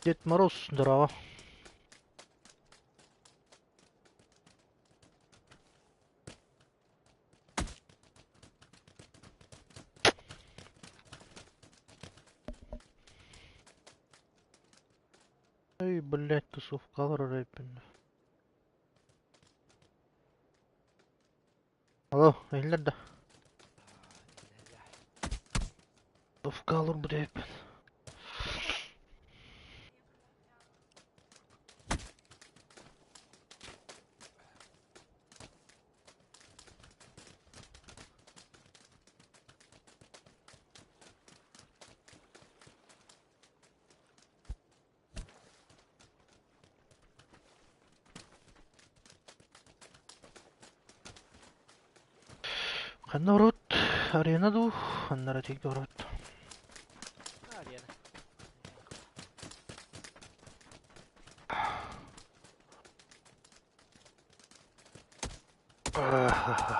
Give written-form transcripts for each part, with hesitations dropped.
Дед Мороз, здорово. Эй, блядь, тусовкалар рэппин. Алло, иһиллэр да? Тусовкалар рэппин. Ханна урут арена дуу, ханна эрэ тиийгэ урут. Арена.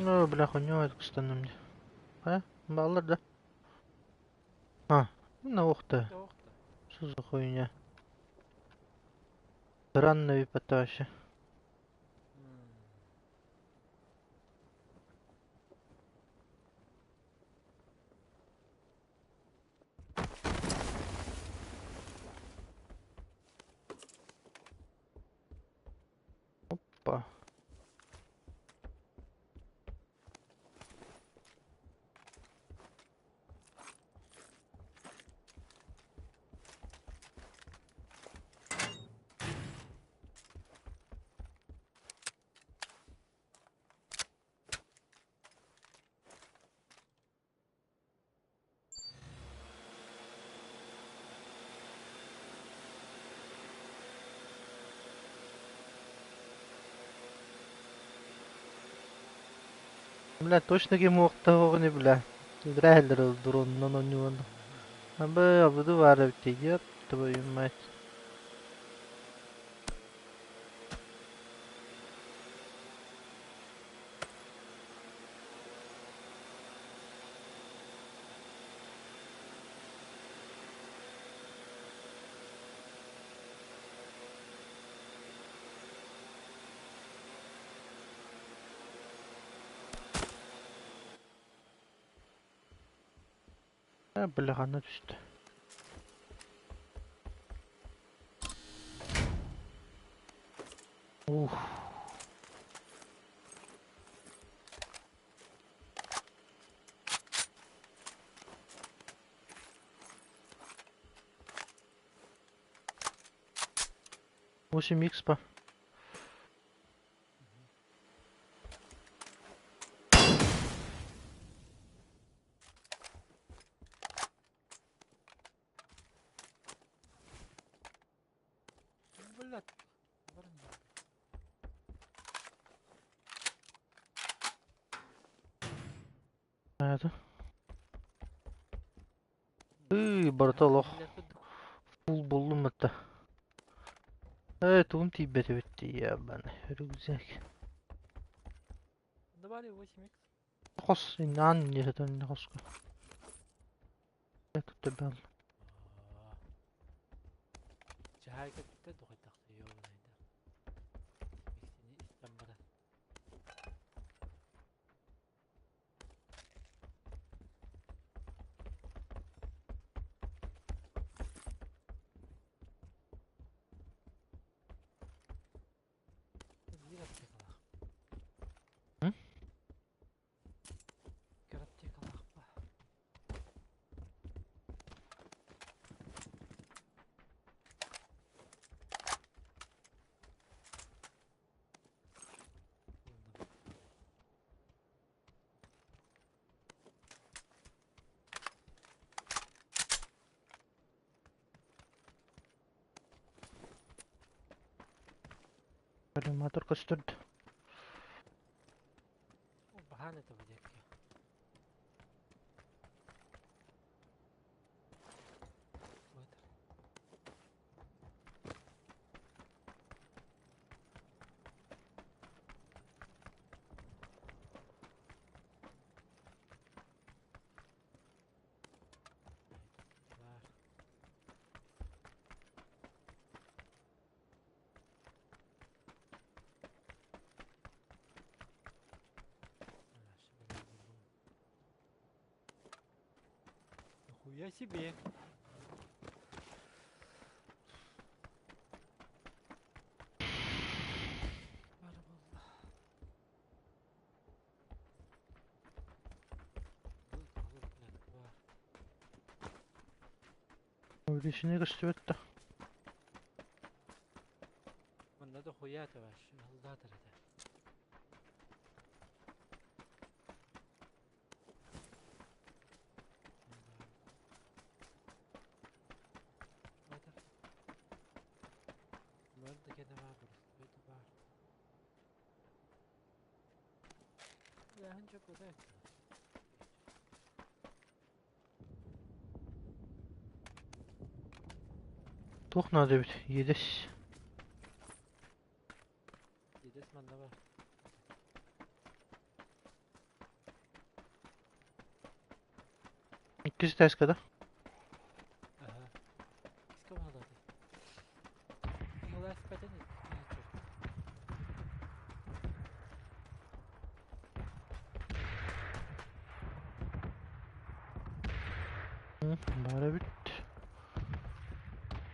Ну, бля, хуйню это мне. А? Баллар, да? А, ну ух ты. Что за хуйня? Странный випата вообще. Опа. Бля, точно ким уохта бля. Драйлер дроннан оонньуон. Абы абыды баар эбит ёп твою мать. Э, бля, ханна түстэ. Ух. 8 икс по. Блядь. Баран Это. Ый, барыта олох фул буллум это. Э, тугум тиийбэт эбит ебаный рюкзак. Давали 8х. Хос, наан не это не хоско. Это табел. Хаһаайка бүттэ духайдахта ёбанайда. Иксини истэн баран. Биир аптекалаах. М? Кыр аптекалаах ба. Коллиматор көстөрдө. Баһаан этэ бу диэки. Вот. Бар. Нихуя себе! Бар буолла. Бұл алып блядь, бар. Увеличение көстүбэт да. Манна да хуя это ваш, аллатор это. Бар да кene бар, это бар. Я çok öyle. Туох наада эбит? Иэдэс. Иэдэс манна бар. Иккис этээскэ да? Ага. Киска надо. Николай спатен. Баар эбит.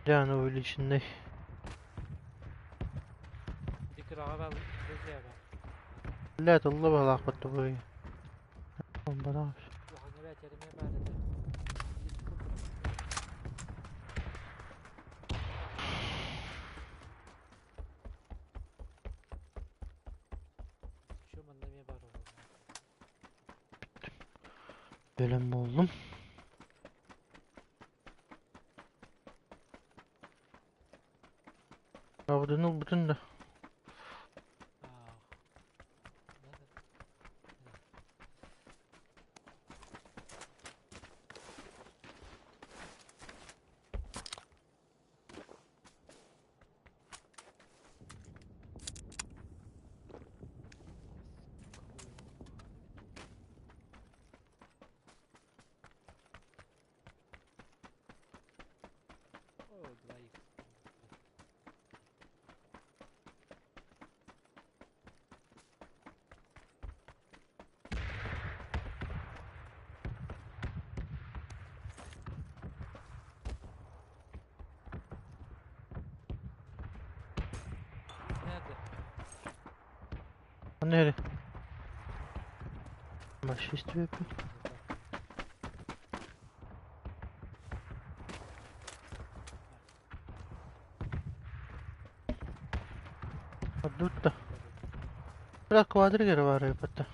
Дьэ аны увеличенный. Ити кыраҕа бал бэзэ бар. Блядь, ылла баһылаахпыт тугуй. Бараҕас. Улахан эбээт эримэ баар этэ. Еще манна эмиэ баар буолла. Бэлэм буоллум. Абытын ылбытын да. Аах. Надо. О, 2х. Надо. Аны эрэ. Машистүөппүн. Ордут да. Бля, квадрик эрэ баар эбит.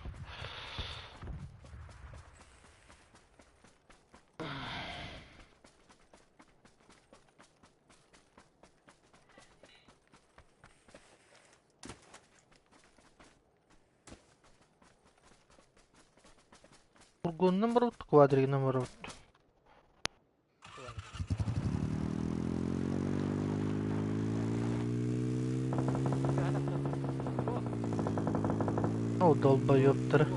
Фургонунан барбыт, квадригынан барбыт. О, долбоёбтара.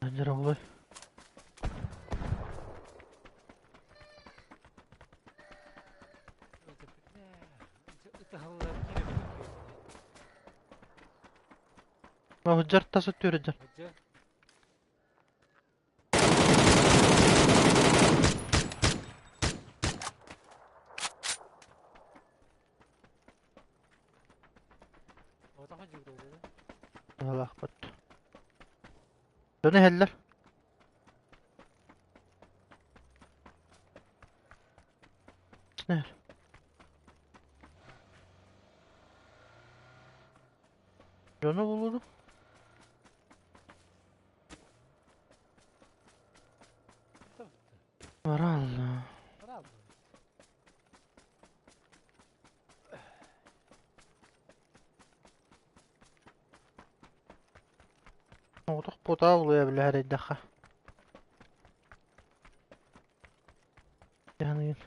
Дьоруолуй. Оһдьар тас өттүөрүдэр. Быһалаахпыт. Дьону иһэллэр. Дьону булуrum. Баралла. Оҕотох кутаа улуйа билэ эрэйдэххэ. Дьаныйын.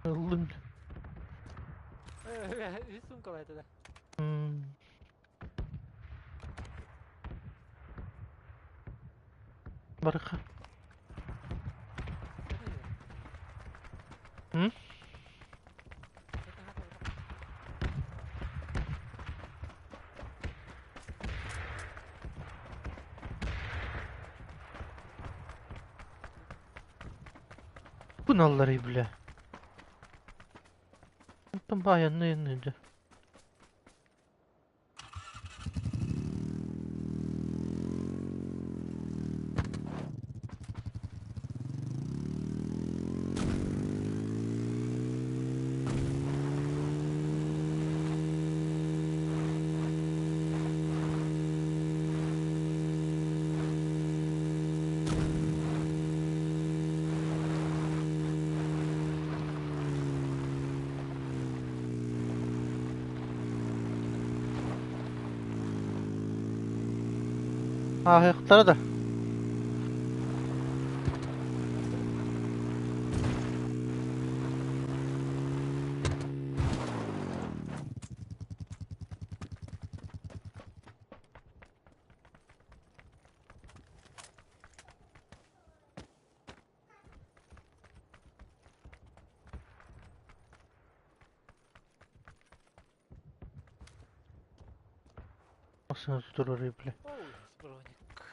Ыллын. Барыха. М? Буналларый, бля. Онтон баайанны дьэ. Ааһыахтара да. Массыына турар, бля.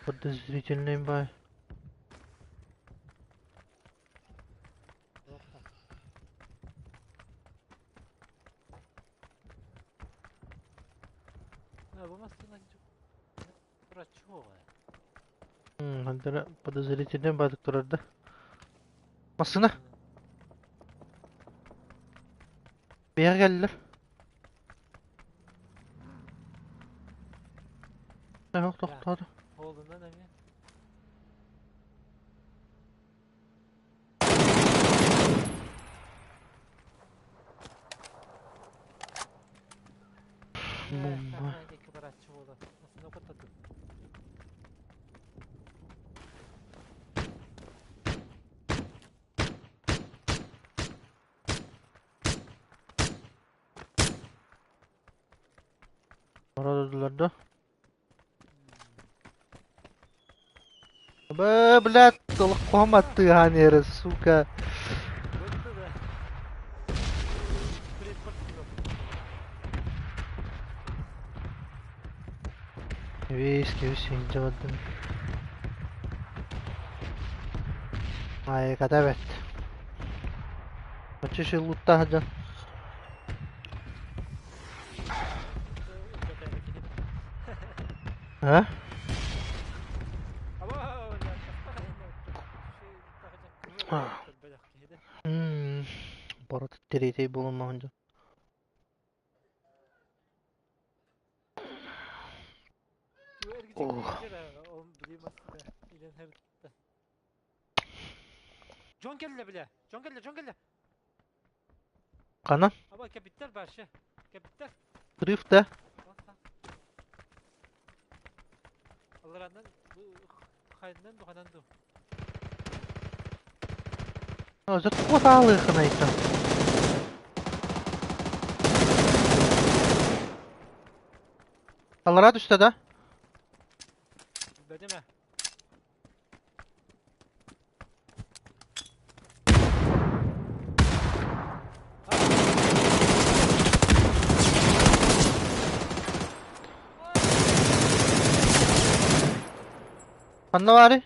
Подозрительный бай. Подозрительный бадык турар да. Массыына. Бэйэ кэллэр. Yok тохтоото. Бомба. Барадылар да. Бэ, блядь, толком аттыгаан сука. Виски, инжавадын. Ай, катабет. Очиши луттаһаджан. А? Барыта тириитей буолумаһын дьон. Ох. Дьон кэллэ бile. Дьон кэллэ, дьон кэллэ. Ханан? Аба кэбиттэр вообще. Кэбиттэр. Риф да? Аллараннан хайынан духанан ду. Зат аалыахынайта. Аллара түстэ да? Билбэтим ээ. Ханна баарый?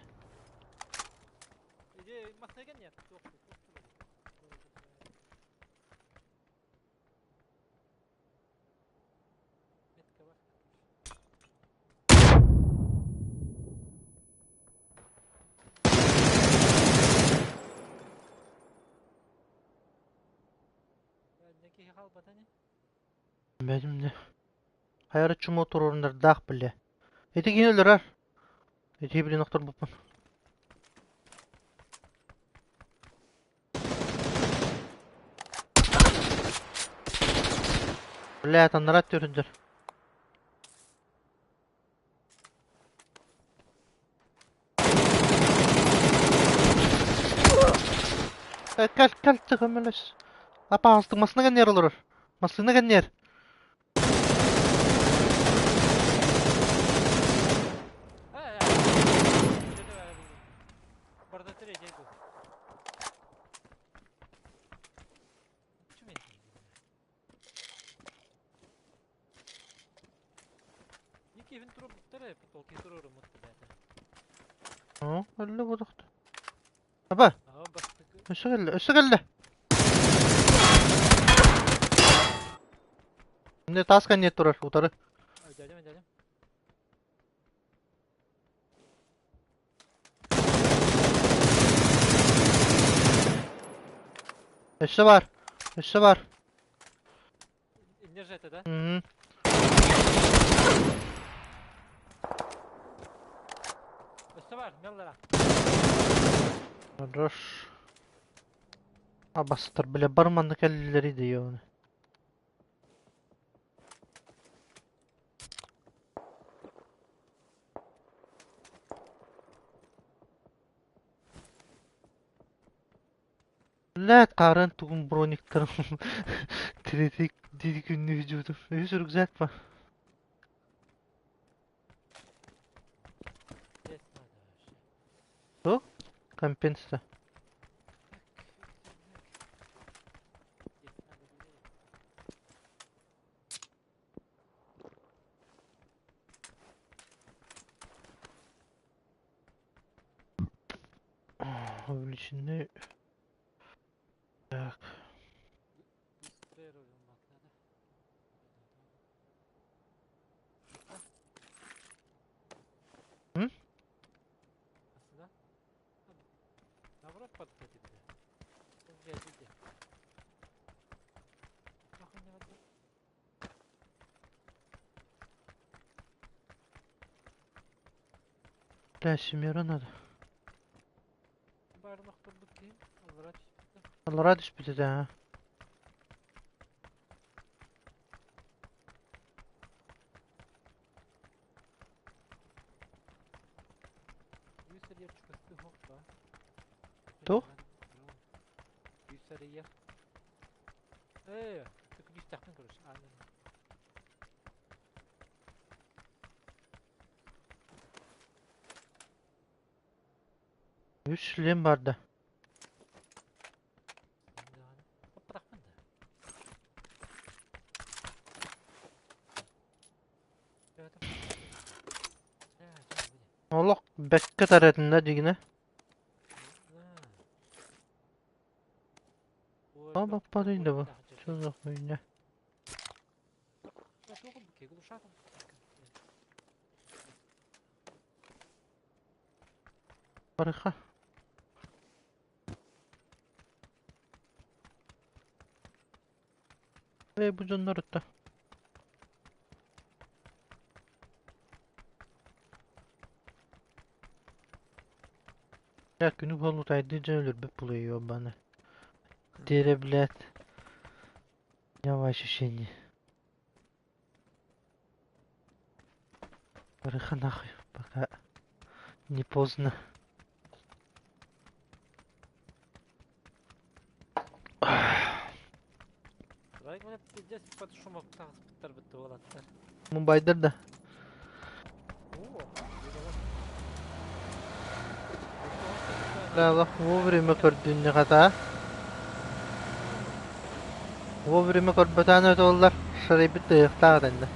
Бэдимне. Хайара чума туруорунардаах билэ. Ити кини өлөрөр. Ити билин охторбуппун. Бля, таннара түрүндэр. Кэл, кэл, көмөлөс. Апаҕастык массыына кэнниэр олорор. Массыына кэнниэр. Өллө бодохто. Аба, өссө кэллэ, өссө кэллэ. Эмне таас кэнниэ турар, утары. Өссө бар, өссө бар. Инне же это, да? Мгм. Өссө бар, меллара. Хорош. Абастар, бля, барманны кэллилэри диye. Блядь, хаарыан тугун брониктарын тиритик диир күннүү дьуутум. Үһүс рюкзак па. Туох? Компенса. Увеличены. Так. М? Да, семеро надо. Аллара түспүтэ да. Туох? Үс шлем барда. Олох бэккэ таратында дигинэ. А баппадыйда бу. Что за хуйня? Барыха. Эй, бу дьоннор ытта. Бля, күнү буолутайды дьэ өлөрбүт булуй ёбаны. Тере, блядь. Я ощущение. Барыха нахуй, пока не поздно. Мумбайдар да. Да, вовремя көрдүннэ хата. Вовремя көрбөтөөн өтөллөр. Шарайбыт тыйыктаах этэннэ.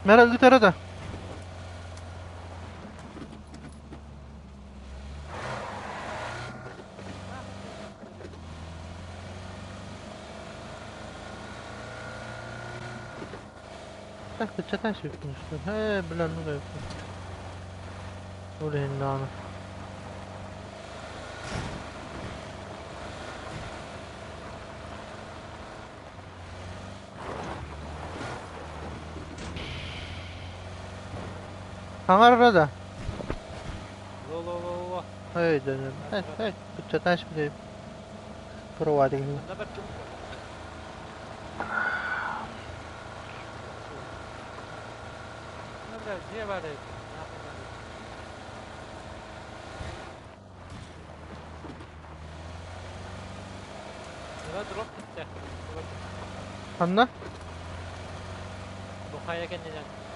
Мера ыытара да. Так, кыччатан сүппүн. Ээ, бля, ну да. Ол иһин даҕаны. Хаҥарара да? Ло-ло-ло-ло. Өйдөнүм. Эй, эй, кыччатан сүппүн. Проводик. Ханна?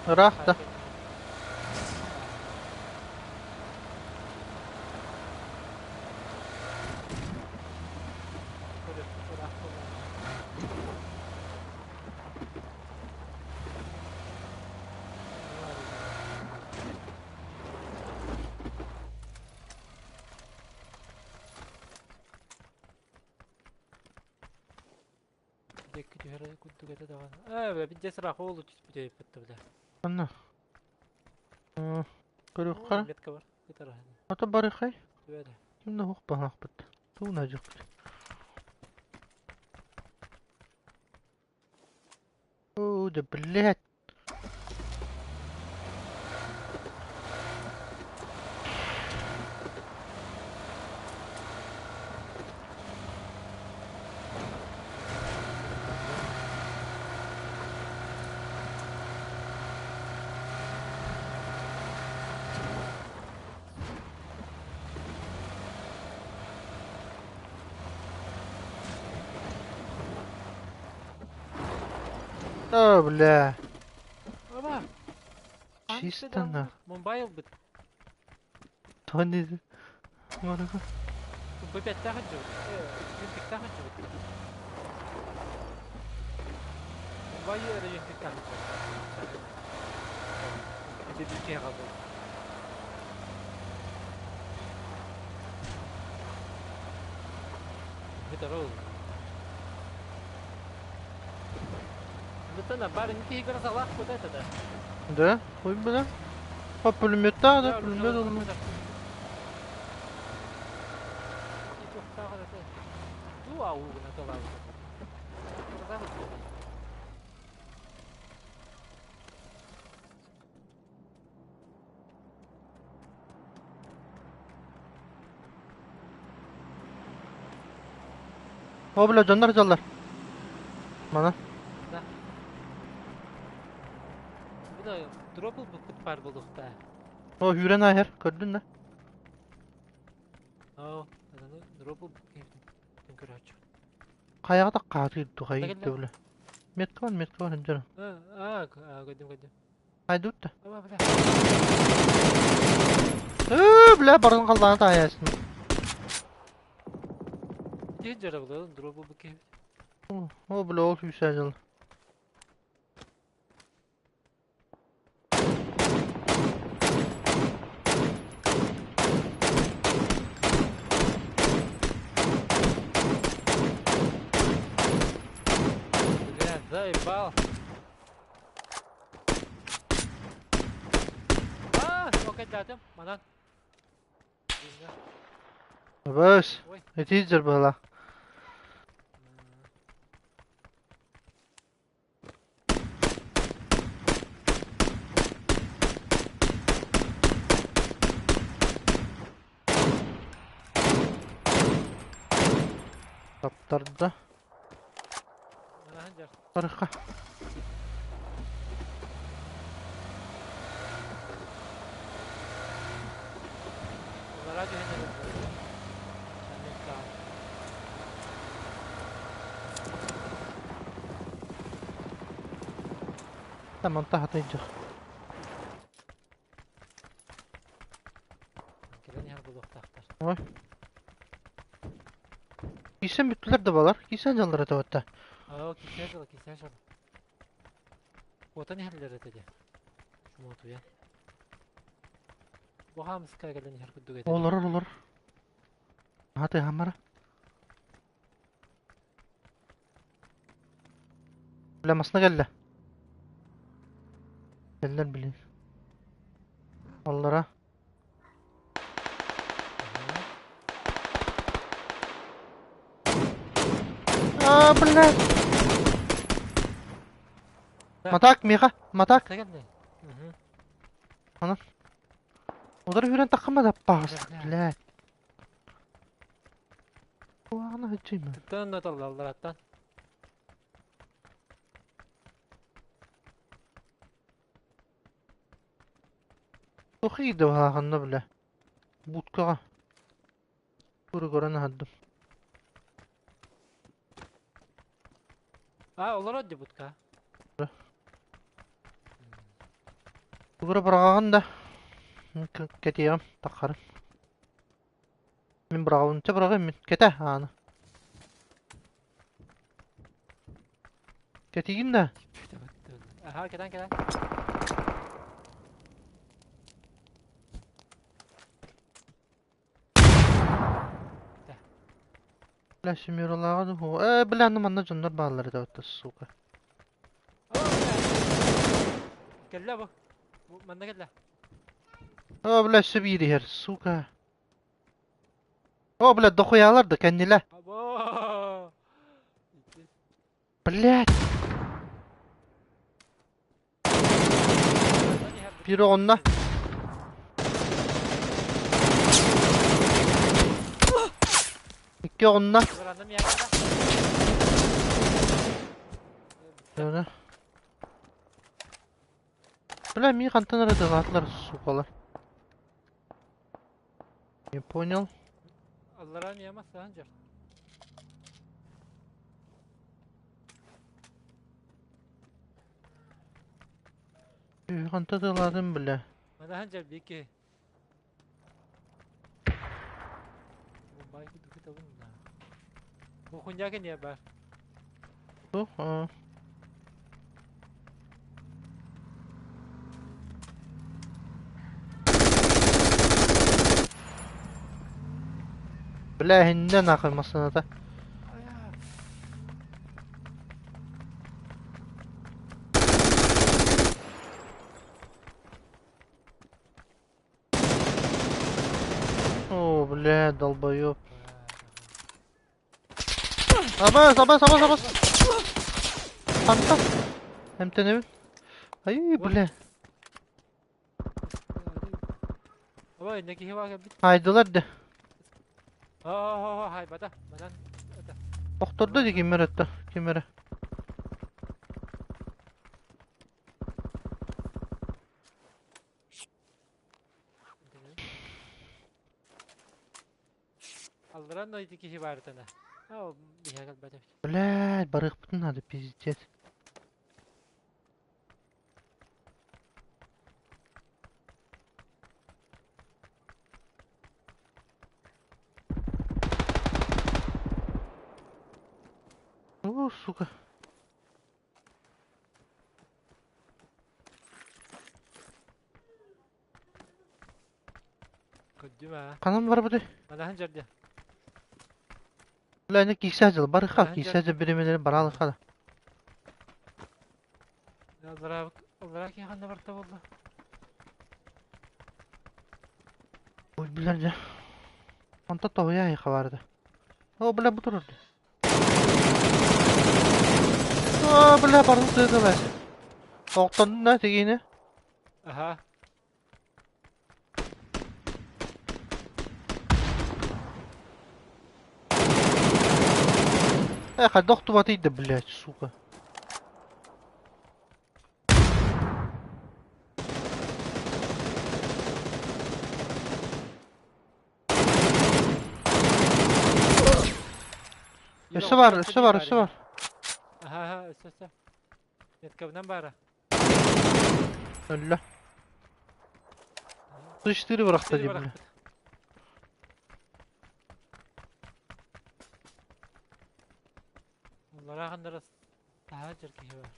Ыраах да. Ханна? Көрүөххэ. Ата барыхай. Кимне хух баһаахпыт. Тугун ажыппыт. Оо, да блядь. О, бля. Чисто на. Мумбай быт. Тони. Марга. Б5 тахаджу. Юнтик тахаджу. Мумбай это юнтик тахаджу. Это работает. Это ролл. Да, хуй бля. А пулемет да, пулемет он. О, бля, дьоннор дьаллар. Мана. О, хүрен айыр, көрдүн да? Хайаҕа хаатыр тухайы бля. Метка бар, метка бар, ханжара. Хайдут да. Э, бля, барын қалданы таясın. О, бля, ол хүсәжыл. Заебал. А, окей, датым, манан. Бөс. Ити дьарбыла. Таптарда. Барыха. Tamam tahataycık. Ой. Кисэн бүттүлэр да балар. Кисэн дьаллара табатта. Аа, кисэн дьала, кисэн дьала. Куотан иһэллэр этэ дии. Чумотуйан. Бу хаамыска кэлэн иһэр курдук этэ. Олорор, олорор. Аты хамара. Бля, масна кэллэ. Кэллэр блин. Аллара. А, блядь. Матак, Миха, матак. Ана. Удары хүрэн таххама да паас, блядь. Куһаҕана сыччыйма. Тыттан аллараттан. Туох иирдэ баһааханна бile. Будкаҕа. Куру көрөн аһардым. А, олорор дии будка. Тугура быраҕаҕын да кэтиэҕим таххарым. Мин быраҕабын, чэ быраҕыам мин. Кэтэ ааны. Кэтигин да. Аха, кэтэн кэтэн. Бля, семералааҕа дуу. Э, бля, аны манна дьоннор бааллар этэ сука. Кэллэ бу. Манна кэллэ. О, бля, өссө биир иһэр, сука. О, бля, дохуялар да кэннилэ. Блядь. Биир оҕунна. Икки оҕунна. Бля, мии хантан эрэ дылаатылар, сукалар. Не понял. Аллара мияма саан жар. Ханта дылаатын, бля. Манахан жар бики. Бай кудук табын. Бу хуньяка не бар. Бу, а. Бля, иһиннэ нахуй массыыната. О, бля, долбоёб. Абас, абас, абас, абас. Ханта. Эмтэнэбин. Ай, бля. Ой, не киһи баар кэлбит. Айдылар да. Оо, хай, бата, батан. Охтордо ди ким эрэ ким эрэ. Алларан ити киһи баар этэ. Аа, биһиэхэ кэлбэт эбит. Блядь, барыахпытын надо, пиздец. О, сука. Көрдүм аа. Ханан барбыты? Манахан жарды. Бля, не киирсэ дьыл барыха, киирсэ дьыл биримэлери бараалыха да. Аллара аллара киһи ханна барта буолла? Ой, билэр дьэ. Онто тоһуйа эһиэхэ баар да. О, бля, бу турар дии. О, бля, барын тыытылар. Охтоннун да тигиини. Аха. Э, хайдах охтубатый да, блядь, сука. Өссө бар, өссө бар, өссө бар. Аха, аха, өссө, өссө. Меткабынан баара. Өллө. 34 бырахта дии, бля. Уллара ханнара таһаа дьэр киһи бар.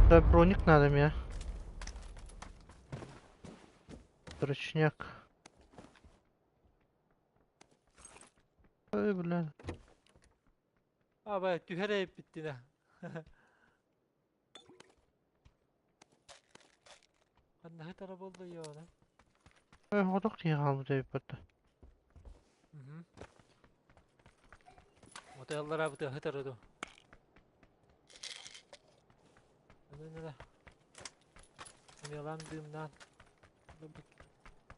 Да, броник надо мне. Ручняк. Ой, бля. Аба түһэр эппиттинэ. Ханнаһы тара буолла йоона. Ой, хотох тиийэн хаалбыт эбиппит. Мотояллара бытыаһы тараду. Мелан дымнаан.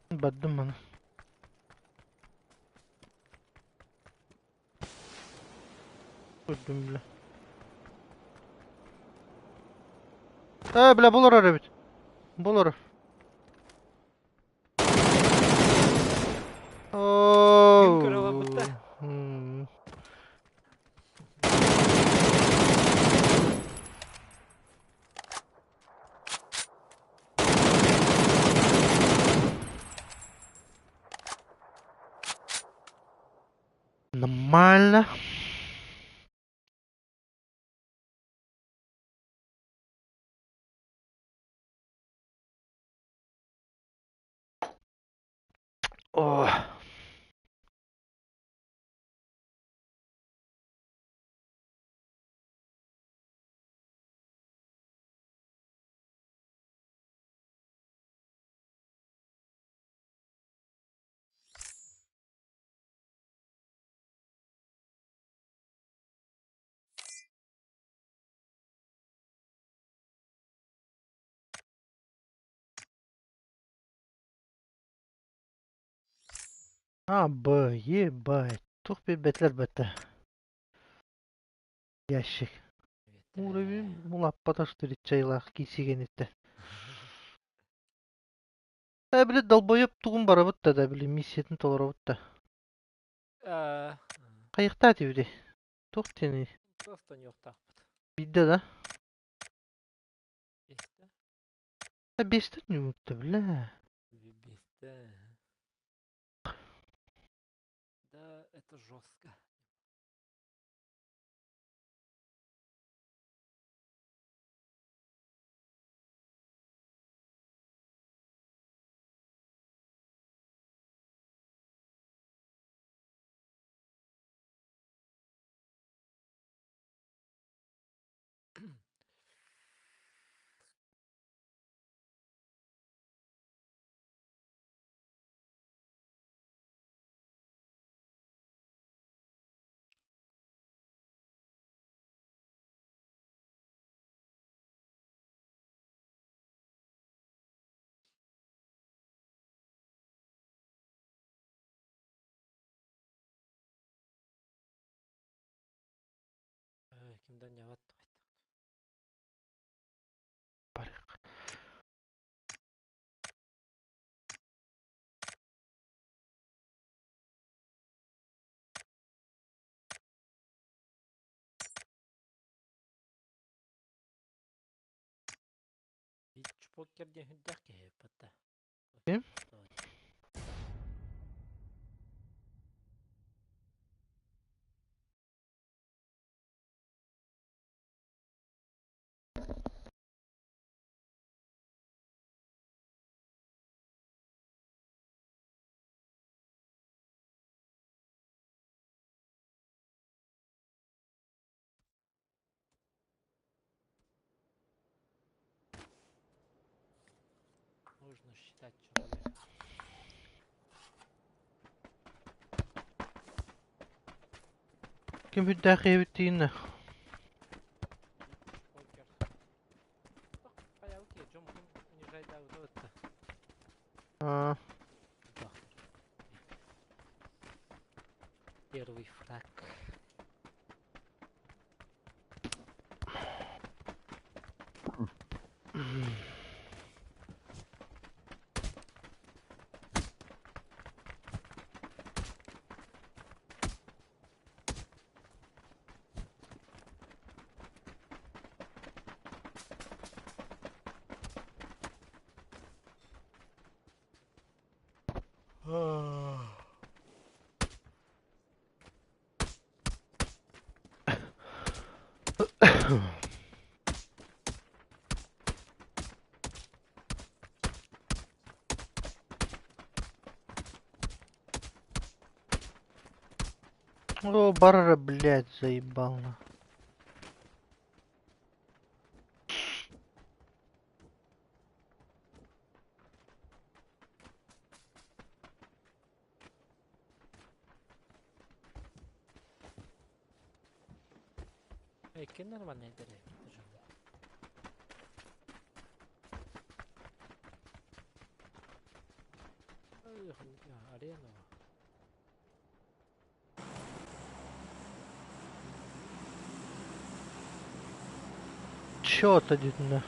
Бардым маны. Көрдүм бля. Ээ, бля, бу олорор эбит. Бу олорор. Күн көрө олорбут да. Оо. Нормально. О. А, Б, ебать. Тух билбэтилэр бэтэ. Ящик. Уровень улаппатах чайлаах киисигэниттэ. Э, били долбоеб тугун барабыт да, да, били миссиятын толоробут да. Хайыхтаа этибитий? Туох диэний? Тохтонуохтаахпыт. Биирдэ да? Биэстэ. Э, биэстэ ньуутта, бля. Биэстэ. Да, это жестко. Кимден яват Барык. Чпокер диэн хүндээх киһи эппэтэ. Ким? Нужно считать человека. Ким үрдээх эбитиинэ? Покер. Хайа, окей, дьон унижайдаабыта. Аа, Первый фраг. О, барара, блядь, заебал на. Икки нормальный дere. Арена. Чё это дитина?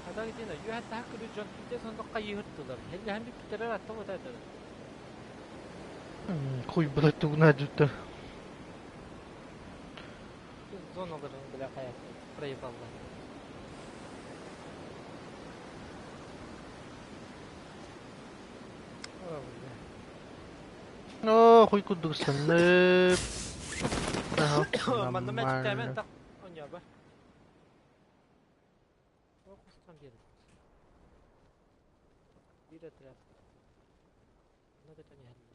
Хата гитина юһат тахкыры дьон ите сондокка йыһыртылар. Хеллэһэн бүппүттэрэр атта бутаатар. Хуй, блядь, тугна дьүттэ. Зоналарын бля хаят проебаллар. О, бля. О, хуй курдук саннып. Ага, Манна мэчтэмен нормально. так оñоба. О, кустан берет. Bir etraf. Ne kadar yerli.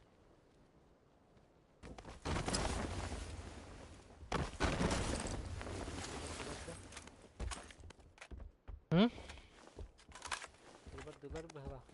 М? Дылар быһылаах.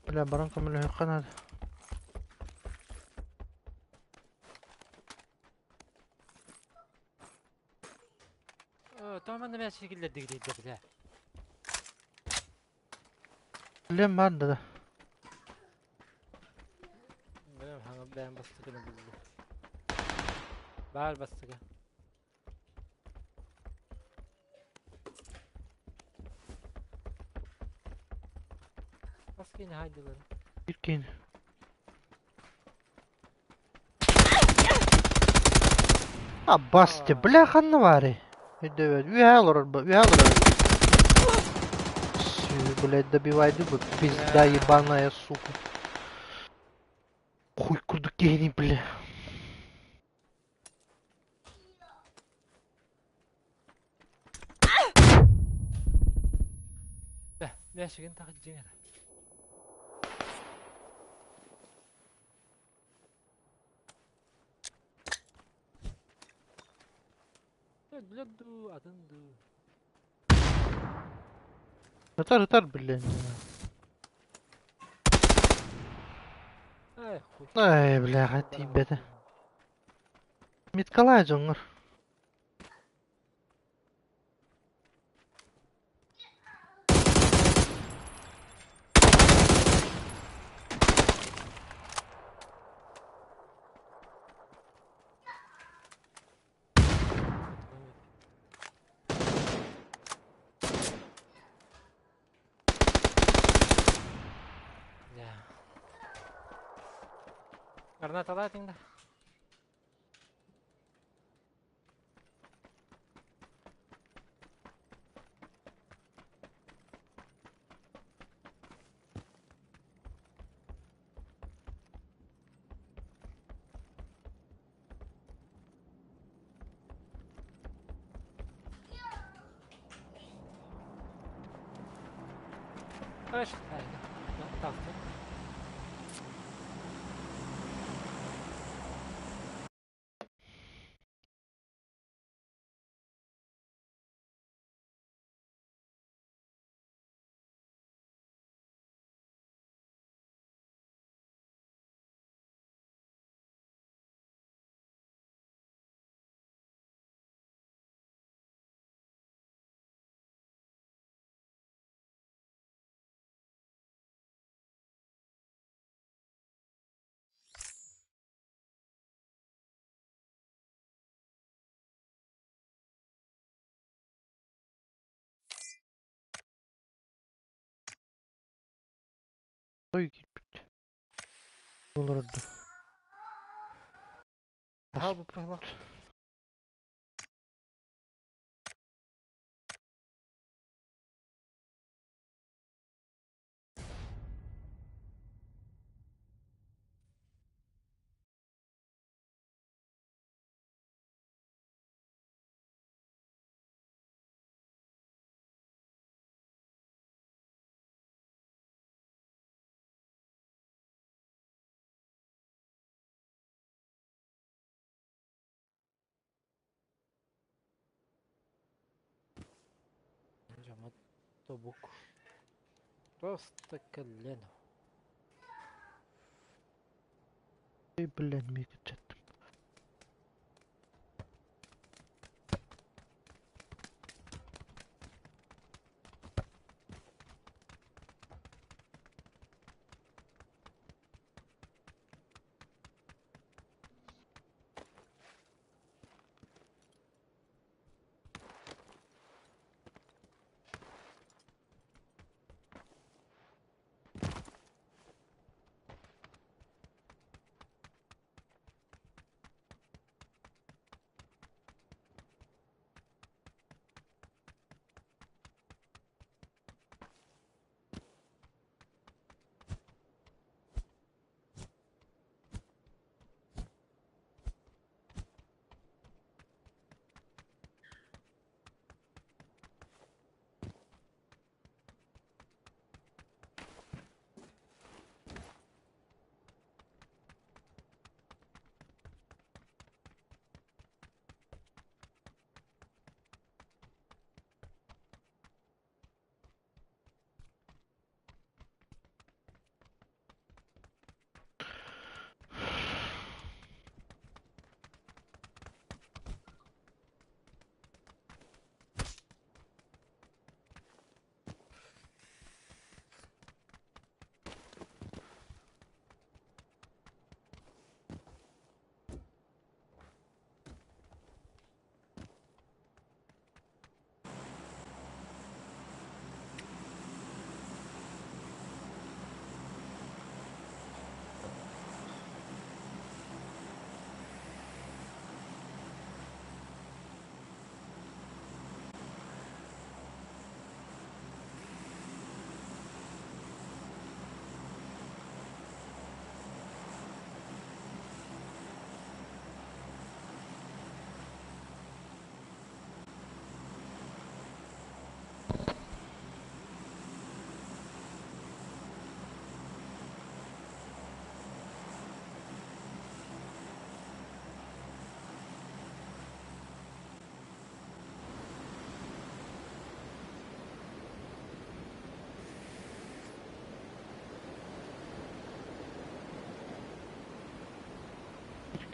Бля, баранка мөлөһүөххэ наада. Тома нэмэ сигиллер дигдейдер бля. Билем баар да. Бэм хаңа бэм бастыгына булду. Бар бастыга. Баскин хайдылар. Иркин. А басты, бля, ханна баарый? Өйдөбөт. Үһэ олорор бу, үһэ олорор. Сүү, блядь, добивайды бу, пизда ебаная, сука. Хуй курдук киһини, бля. Бә, мәшигин тагы жиңер. Блядь, ду, атын ду. Ытар, ытар, блядь. Ай, хуй. Ай, бля, тиийбэтэ. Миткалай дьоҥҥор. Гранаталаатыҥ да. Тахса. Ой киирбит. Олордо. Хаалбыт быһыылаах. Дьоммут тобук. Просто колено. Ой, блин, миигин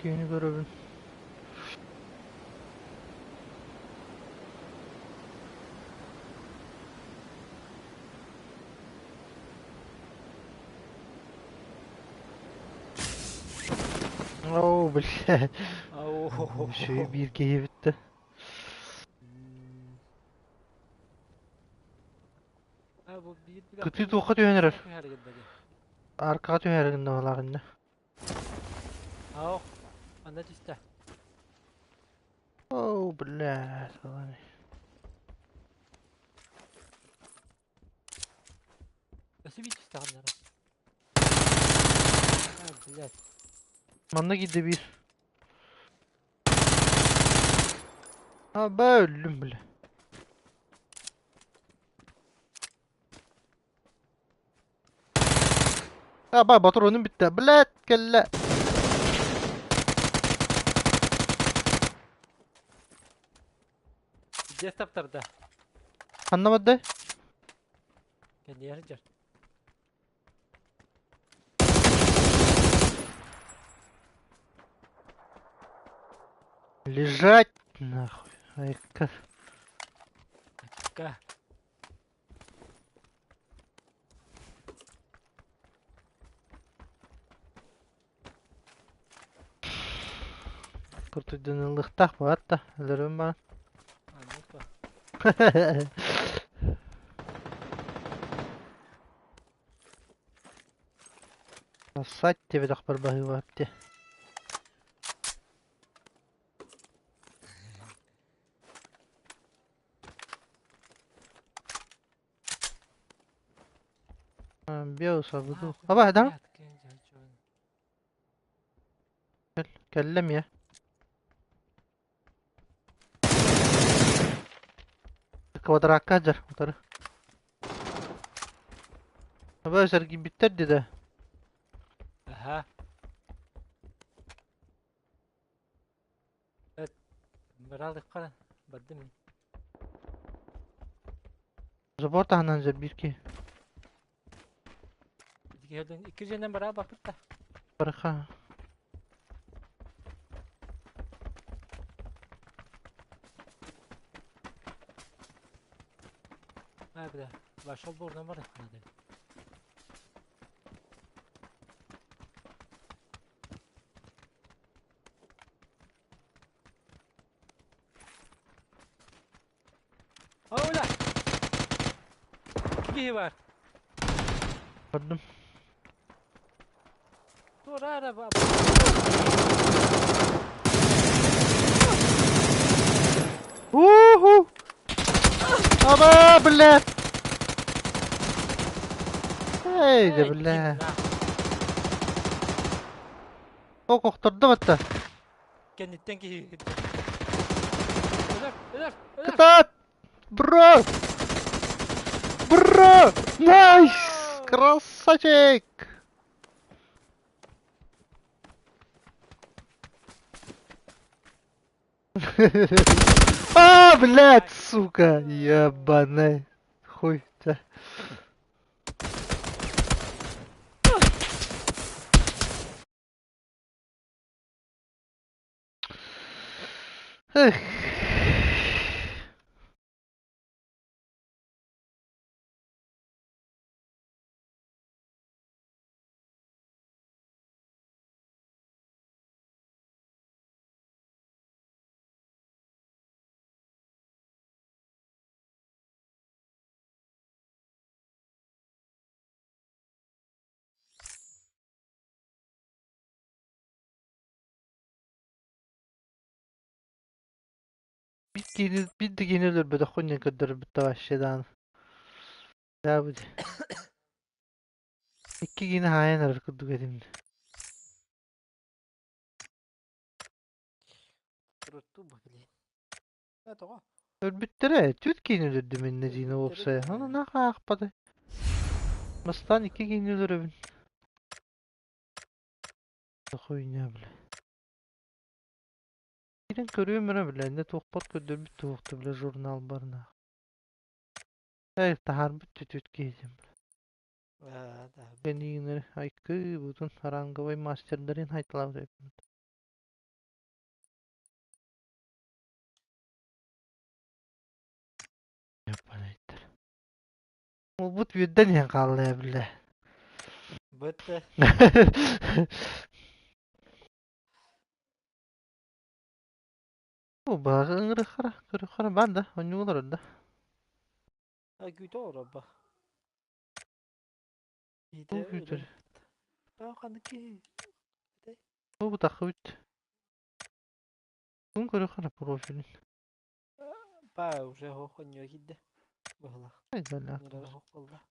Киһини көрөбүн. Оо, бля. Үчүгэй биир киһи бүттэ. Кытыы туохха түһэн эрэр? Аркаҕа түһэр гынна балаҕынна. Ах, анда түстэ. О, блядь. Өссө биир түстэҕиннэрэ. А, блядь. Манна киирдэ биир. А, ба өллүм, бля. А, ба ботуруонум бүттэ. Блядь, кэллэ. Дьиэ таптарда. Ханна барда? Кэннигэр сылдьар. Лежать нахуй. Айка. Айка. Куртуйданыллыахтаах баҕар да, өлөрүм баҕар. Аннык ба. Сосать диэбэтэхпэр баһыыбап дии. Био сабыду. Аба да? Кэл, кэллэм я. Квадракка дьар, утары. Аба сэргийбиттэр дии Аха. Быраалыхха бардым. Забор таһынан дьэ биир киһи. Икки дьиэнэн бараа барбыт да. Барыха. А, бля, вошел бурно бар надо. Оля! Киһи бар. Көрдүм. Тура ара ба. Уху! Аба, блядь! Эй, да бля. Ок охтордо батта. Кэнниттэн киһи Өлөр, өлөр, өлөр! Кытаат! Бро! Бро! Nice! Красавчик! А, блядь, сука, ебаный. Хуй ты. Эх. Биир да киһини өлөрбөтөххүн диэн көрдөрбүттэ вообще даҕаны. Даа Икки киһини хаайан эрэр курдук этим. Тоҕо? Өлбүттэрэ, түөрт киһини өлөрдүм иннэ диин уопсайа. Ону наах аахпата. Бастаан икки киһини өлөрөбүн. Хуйня, бля. Киирэн көрүөм эрэ, бля, иннэ туохпар көрдөрбүт туохта, бля, журнал барна. Эй, таһаарбыт түтүт киһитим. Кэнигинер айкы бутун ранговый мастердарын хайталаабыт. Япанайттар. Бут үөрдэн иһэн хаалла бля. Бытты. Бу баҕа ыҥырыххара, көрүххара баар да, онньук олорор да. Күүтэ олорор Бу күүтэр. Ханнык киһи? Бу таххыбыт. Күн көрөххө профилин. Па уже хоох онньуо киирдэ. Быһылах. Айдалаах. Нырара хоох буолла.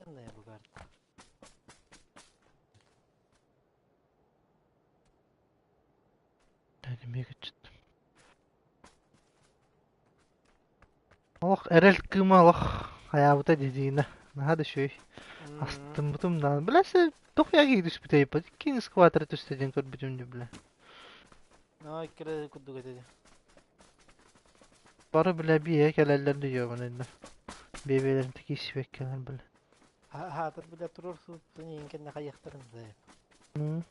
Ценная бу карта. Эмиэ кыччыттым. Олох эрэл кыыма олох хайаабыта дидиина. Наһаа да үчүгэй. Астыммытым даҕаны. Бля, се тохуя киһи түспүтэй Икки эскаватор түстэ диэн көрбүтүм дии бля. Но иккere курдук этэ. Бары бля биэ кэлэллэр дии Бэйбэлэрин киирсибэккэлэр бля. Хаатыр бля турар сууттун иин кэннэ хайыахтарын да.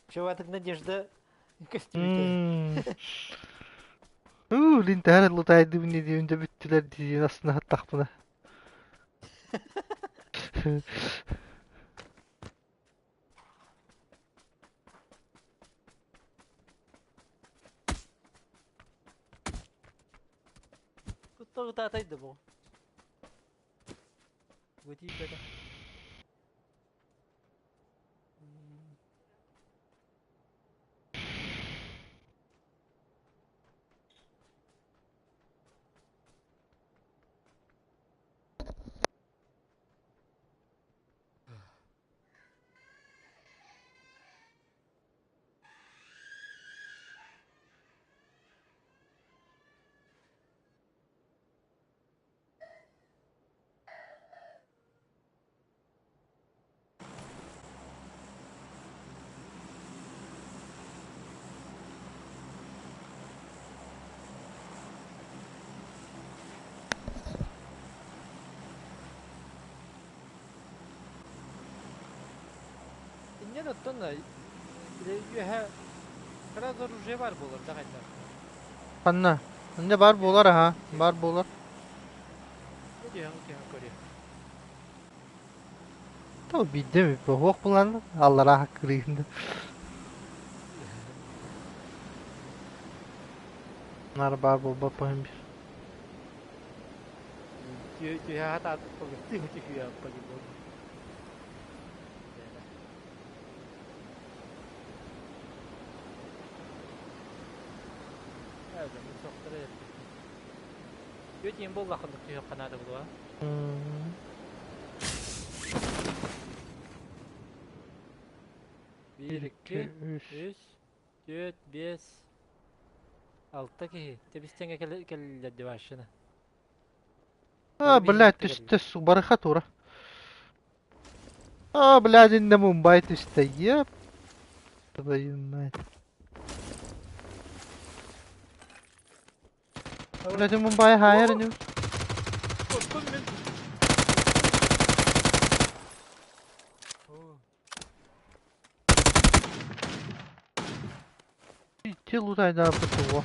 Чуватык Надежда көстүбүтэ. Уу, линтээр лутайдыбын диэн дьэ бүттүлэр диэн астына аттахпына. Куттагытаатайды бу. Гутииппэтэ. Инньэ оттон үөһэ кыра оружие бар буолар да хайдах. Ханна? Инньэ бар буолар аха, бар буолар. Түһэн түһэн көрүө. То биирдэ эбит буолуох булан аллараа кырыйында. Наар баар буолбат баһын бир. Түһэ хатаатык түһэ түһүө по-любому. Үөтиин буоллаххын түһүөххэ наада буолуо. Биир, икки, үс, түөрт, биэс, алта киһи. Тэбис-тэҥҥэ кэллилэр дебашина. А, блядь, түстэ, барыха тура. А, блядь, иннэ Мумбай түстэ, еп. Твою мать. Блядь, Мумбай хайыр ини. Ити лутайдаабыт тугу?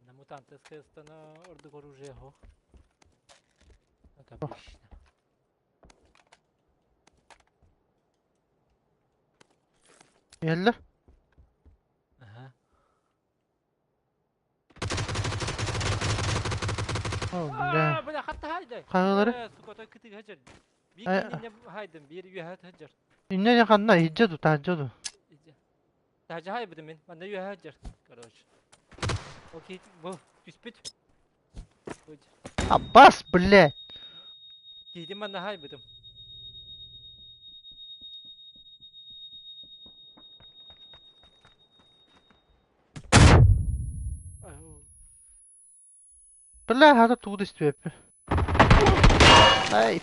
На мутантовская стана ордук оружие хо. Это обычно. Иһэллэр? Ага. О, бля. Бля, хатта хайда. Хаһыылары? Сука, той кытыга хажар. Биир кининне хайдым, биир үөһэ хажар. Иннэ ханна иһдьэ ду, таһдьа ду. Таһдьа хайбытым мин, манна үөһэ хажар. Короче. Окей, бу түспүт. Аббас, блядь! Киһитин манна хайбытым. Бля, хата тугу да истибэппин. Ай,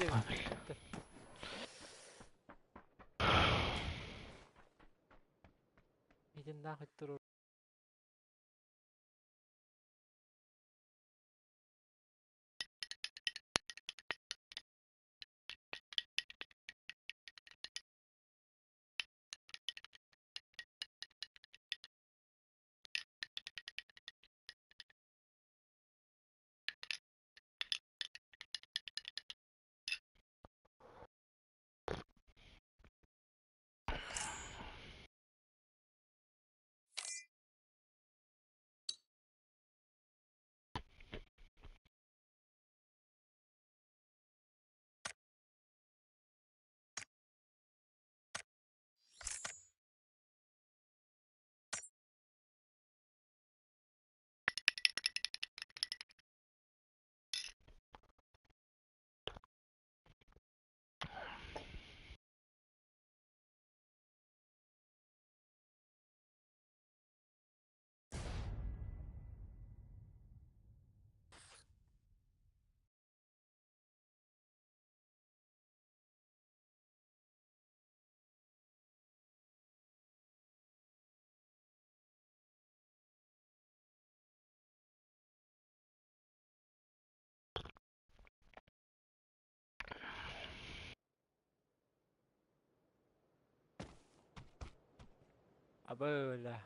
Абыла.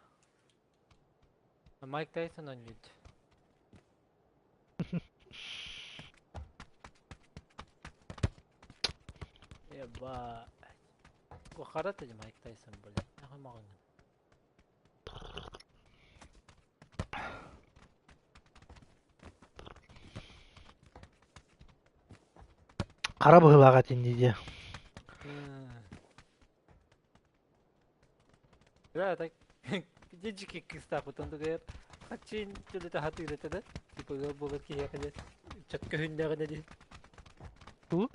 Майк Тайсон оонньуур. Еба. Хара ты Майк Тайсон, блядь. Нахуй маҕаҥҥын. Хара быһыылаах этин дии. Да, так дьикки кыыстаахпытын тугайар хаччыын төлөтө хатыыр этэ да типа ыал буолар киһиэхэ диэн чат көһүннэҕинэ диэн Туу?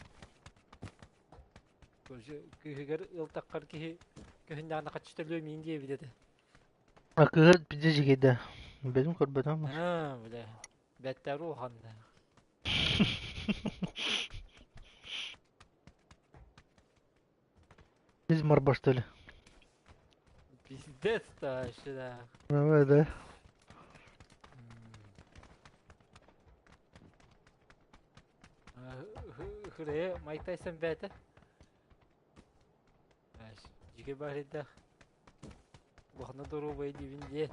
Кыыһыгар ыал таххар киһи көһүннэҕинэ хаччы төлүө миин диэбит этэ. А кыыһы пиздец дьигийдэ. Бэдим көрбөтөм. Аа, бля. Бэттэр улаханна. Из марба, что ли? Пиздец-то вообще, да. Давай, да. Хыры Майк Тайсон бэйэтэ. Дьигэ баарыйдах. Улахана доруобай диибин диэн.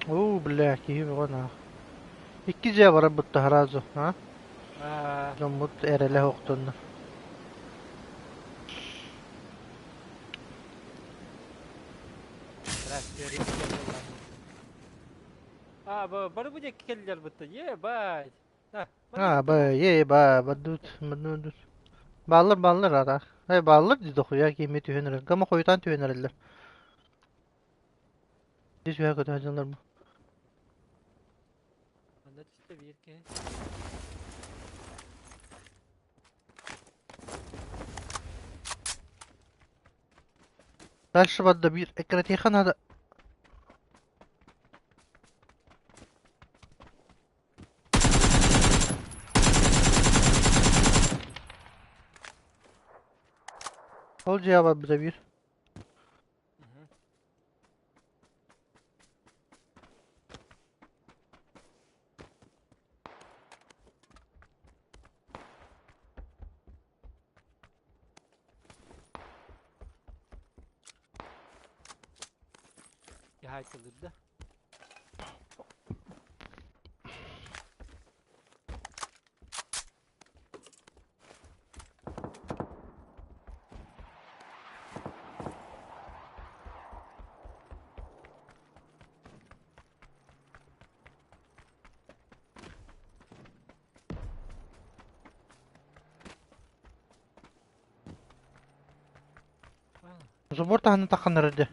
Оо, бля, киһи бөҕө наах. Икки дьиэ барар бутта сразу, а? Дьоммут эрэлэ охтонно. А, бары бу диэки кэллилэр бытта. Ебать. А, ба, е, ба, бадут, бадут. Бааллар, бааллар араах. Э, бааллар дии дохуя киимми түһэн эрэр. Гама хойутаан түһэн эрэллэр. Дии сүһэ көтө сылдьаллар бу. Манна түстэ биир киһи. Дальше барда биир эккирэтиэххэ наада. Ол дьиэҕэ барбыта биир. Хаайтылыыр да. Забор таһынан тахханнар эрдэ.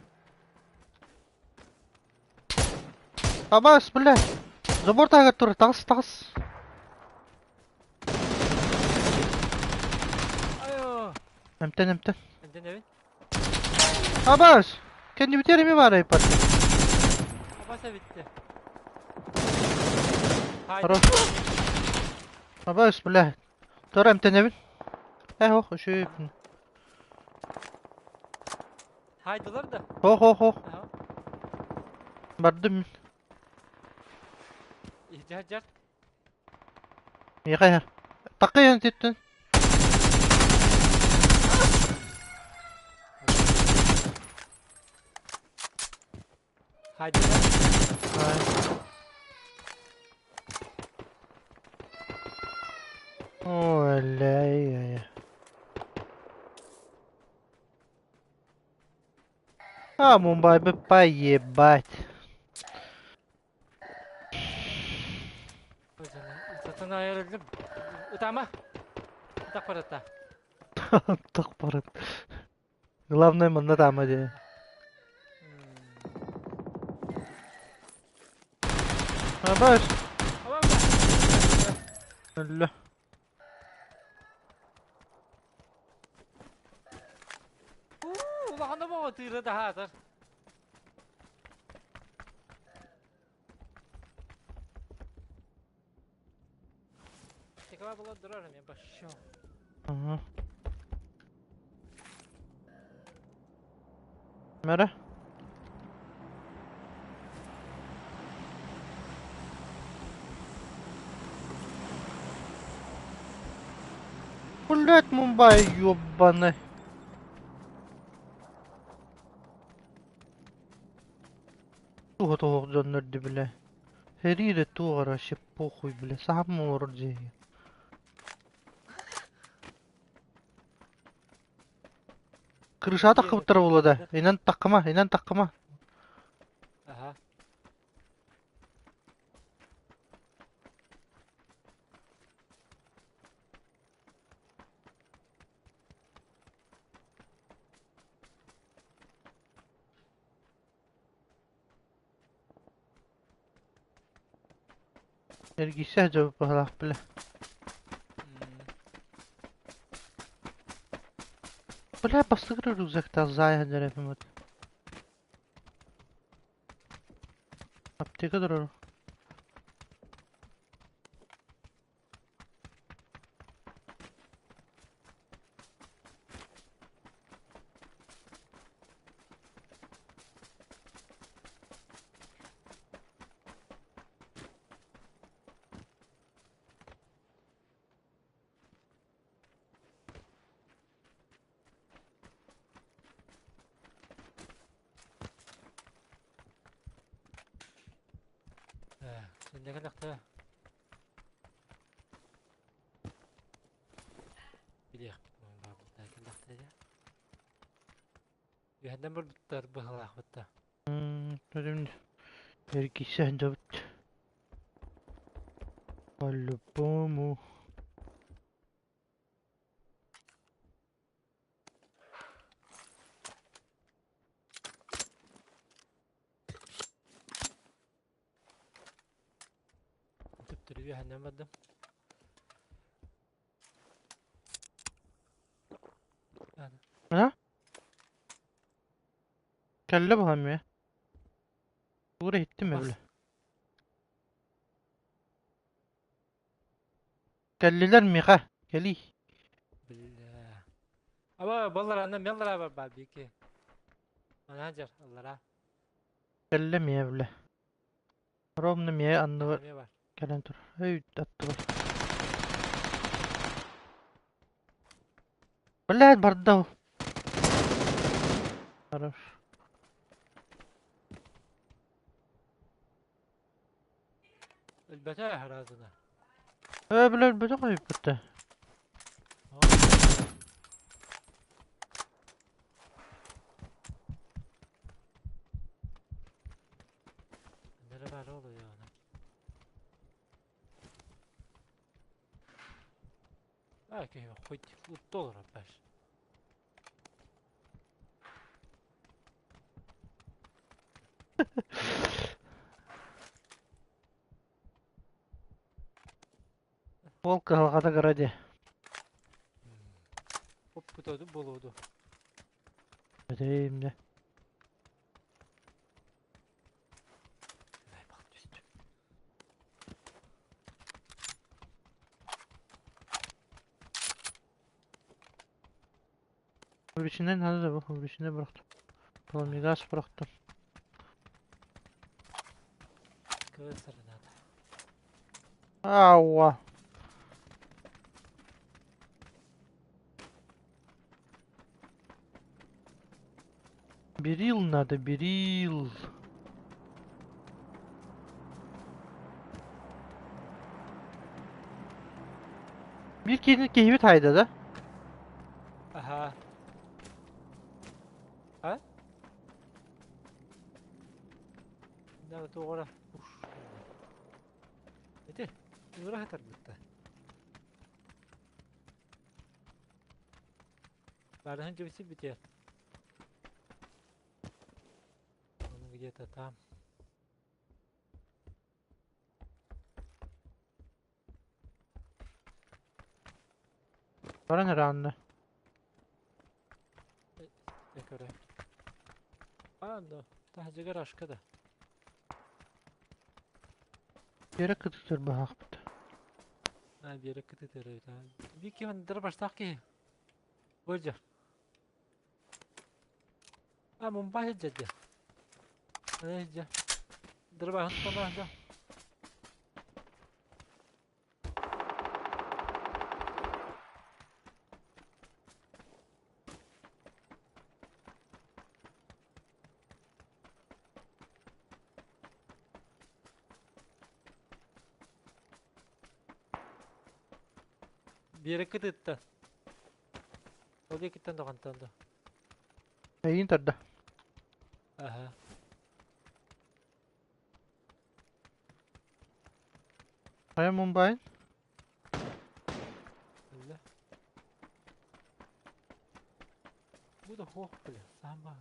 Абаас, бля! Забор таһыгар тур, таҕыс, таҕыс. Айо! Эмтэн, эмтэн. Эмтэнэбин. Абаас! Кэннибитигэр эмиэ баар айпат. Абаас эбитте. Хорош. Абаас, бля. Тур эмтэнэбин. Э, ох, үчүгэй. Хайдылар да. Ох, ох, ох. Бардым. Дьар-дьар. Миэхэ иһэр. Такыйан титтин. Хайдылар. Ой, ля А, Мумбай бы поебать. Сатана айырылдым. Ытама. Так барата. Так барат. Главное манна таама дии. Абаш. Өллө. Улахан да тыыра да хаатар. Текава была дороже, я пошел. Ага. Мэрэ? Блять, Мумбай, ёбаный. Туох туох дьоннор дии бile. Хэриирэ туох эрэ вообще похуй бile. Саһам олорор дьиэһи. Крыша таххыбыттара буолуо да. Инэн таххыма, инэн таххыма. Аха. Эргийсэ дьабыппаһалаах бile. Бля, бастакы рюкзактаах заайа дьэрэпиммит. Аптека турар. Сэннэ кэлэхтэ. Билиэхпит баабыта кэлэхтэ дьэ. Үһэннэн барбыттар быһалаахпытта. Эргийсэ сылдьабыт. По-любому. Төптөрү үөһэннэн бардым. А? Кэллэ буһан эмиэ. Тугу иһиттим эбилэ. Кэллилэр миэхэ. Кэлий. Бля. Аба балларанна меллара бар бар бики. Ана жар аллара. Кэллэ миэ бile. Ровно миэ анныгар Эмиэ бар. кэлэн тур. Өй аттыбар. Блядь, барда ол. Хорош. Өлбөтө аразына. Э, бile өлбөтө койбута. Nere var oluyor ona? Belki хоть доллара баш. Ол кыһалҕата кыра дии. Оппутоду буолуоду. Этим дьэ. Обычный надо да bu, обычный bıraktım. Пламегаз bıraktım. Ауа. Берил надо, берил. Bir kişinin keyfi tayda da. Аха. А? Да, туора. Ити, ыыра хатарбытта. Барыһын дьыбыси бүтэр. Он где-то там. Баран ыраанна. Көрө. Анда, таһдьыгар ашка да. Биэрэ кытытыр быһаахпыт. А, биэрэ кытытыр эбит. Бии киһи дырбаштаах киһи. Бырдьа. А, Мумбай сылдьар. Сылдьар. Дырбаһын тутан сылдьар. Биэрэ кытытта. Ол диэкиттэн доҕонтон да. Эйин тарда. Аха. Хайа Мумбай? Үлэ. Бу да хуох бile. Саама.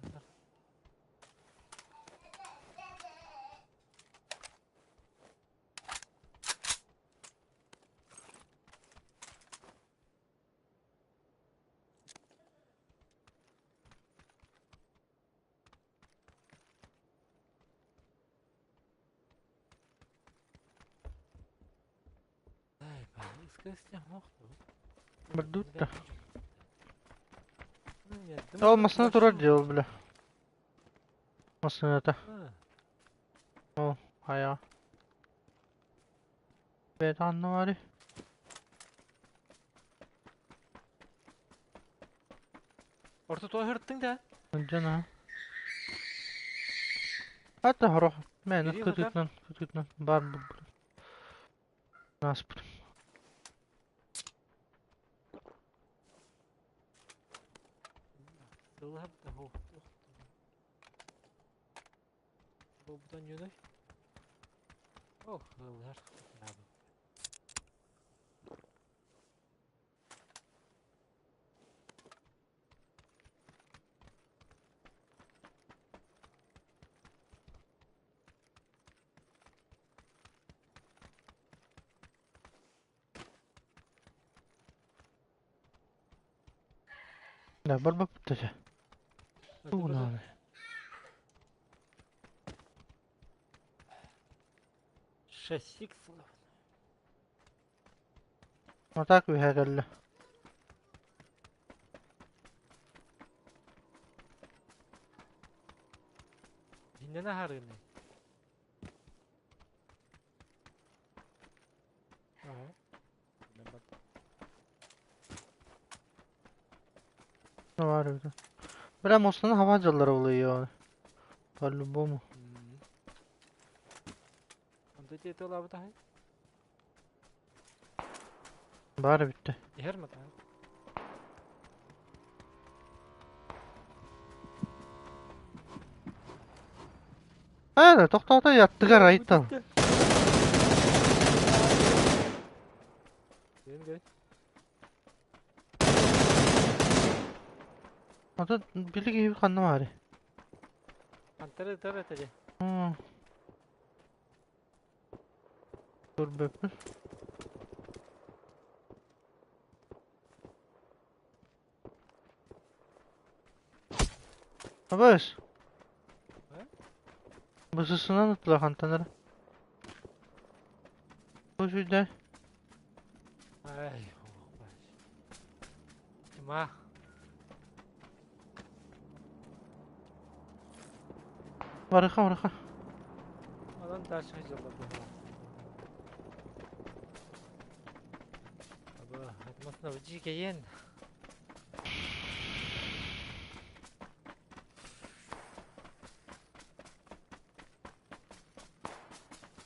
Бардутта. Ол массыына турар дии ол бля. Массыыната. Ол хайа. Бэйэтэ ханна баарый? Орто туох ырыттыҥ да? Сылдьан аа. Хата хорох мээнэ кытыытынан кытыытынан баар буолбут. Ааспыт. Да, барбаппыт Тугунааны. Шассик А так үһэ кэллэ. Иннene харыны. Ага. Var öyle. Бля, мостаны хава дьаллара улуйуо. По-любому. Онто тиэтэ олаабыта Баар бүттэ. Иһэр ма таһай? Ээ, тохтоото аттыгар айтал. Ата били киһи ханна баарый? Антары тар этэ. Көрбөппүн. Абыс. Бысысынан ыттылар хантан эрэ. Бу сүүрдэ. Ай, Тьма. Барыха, барыха. Онон дальше дьоллор быһалаах. Аба, атмосфера дьиикэйиэн.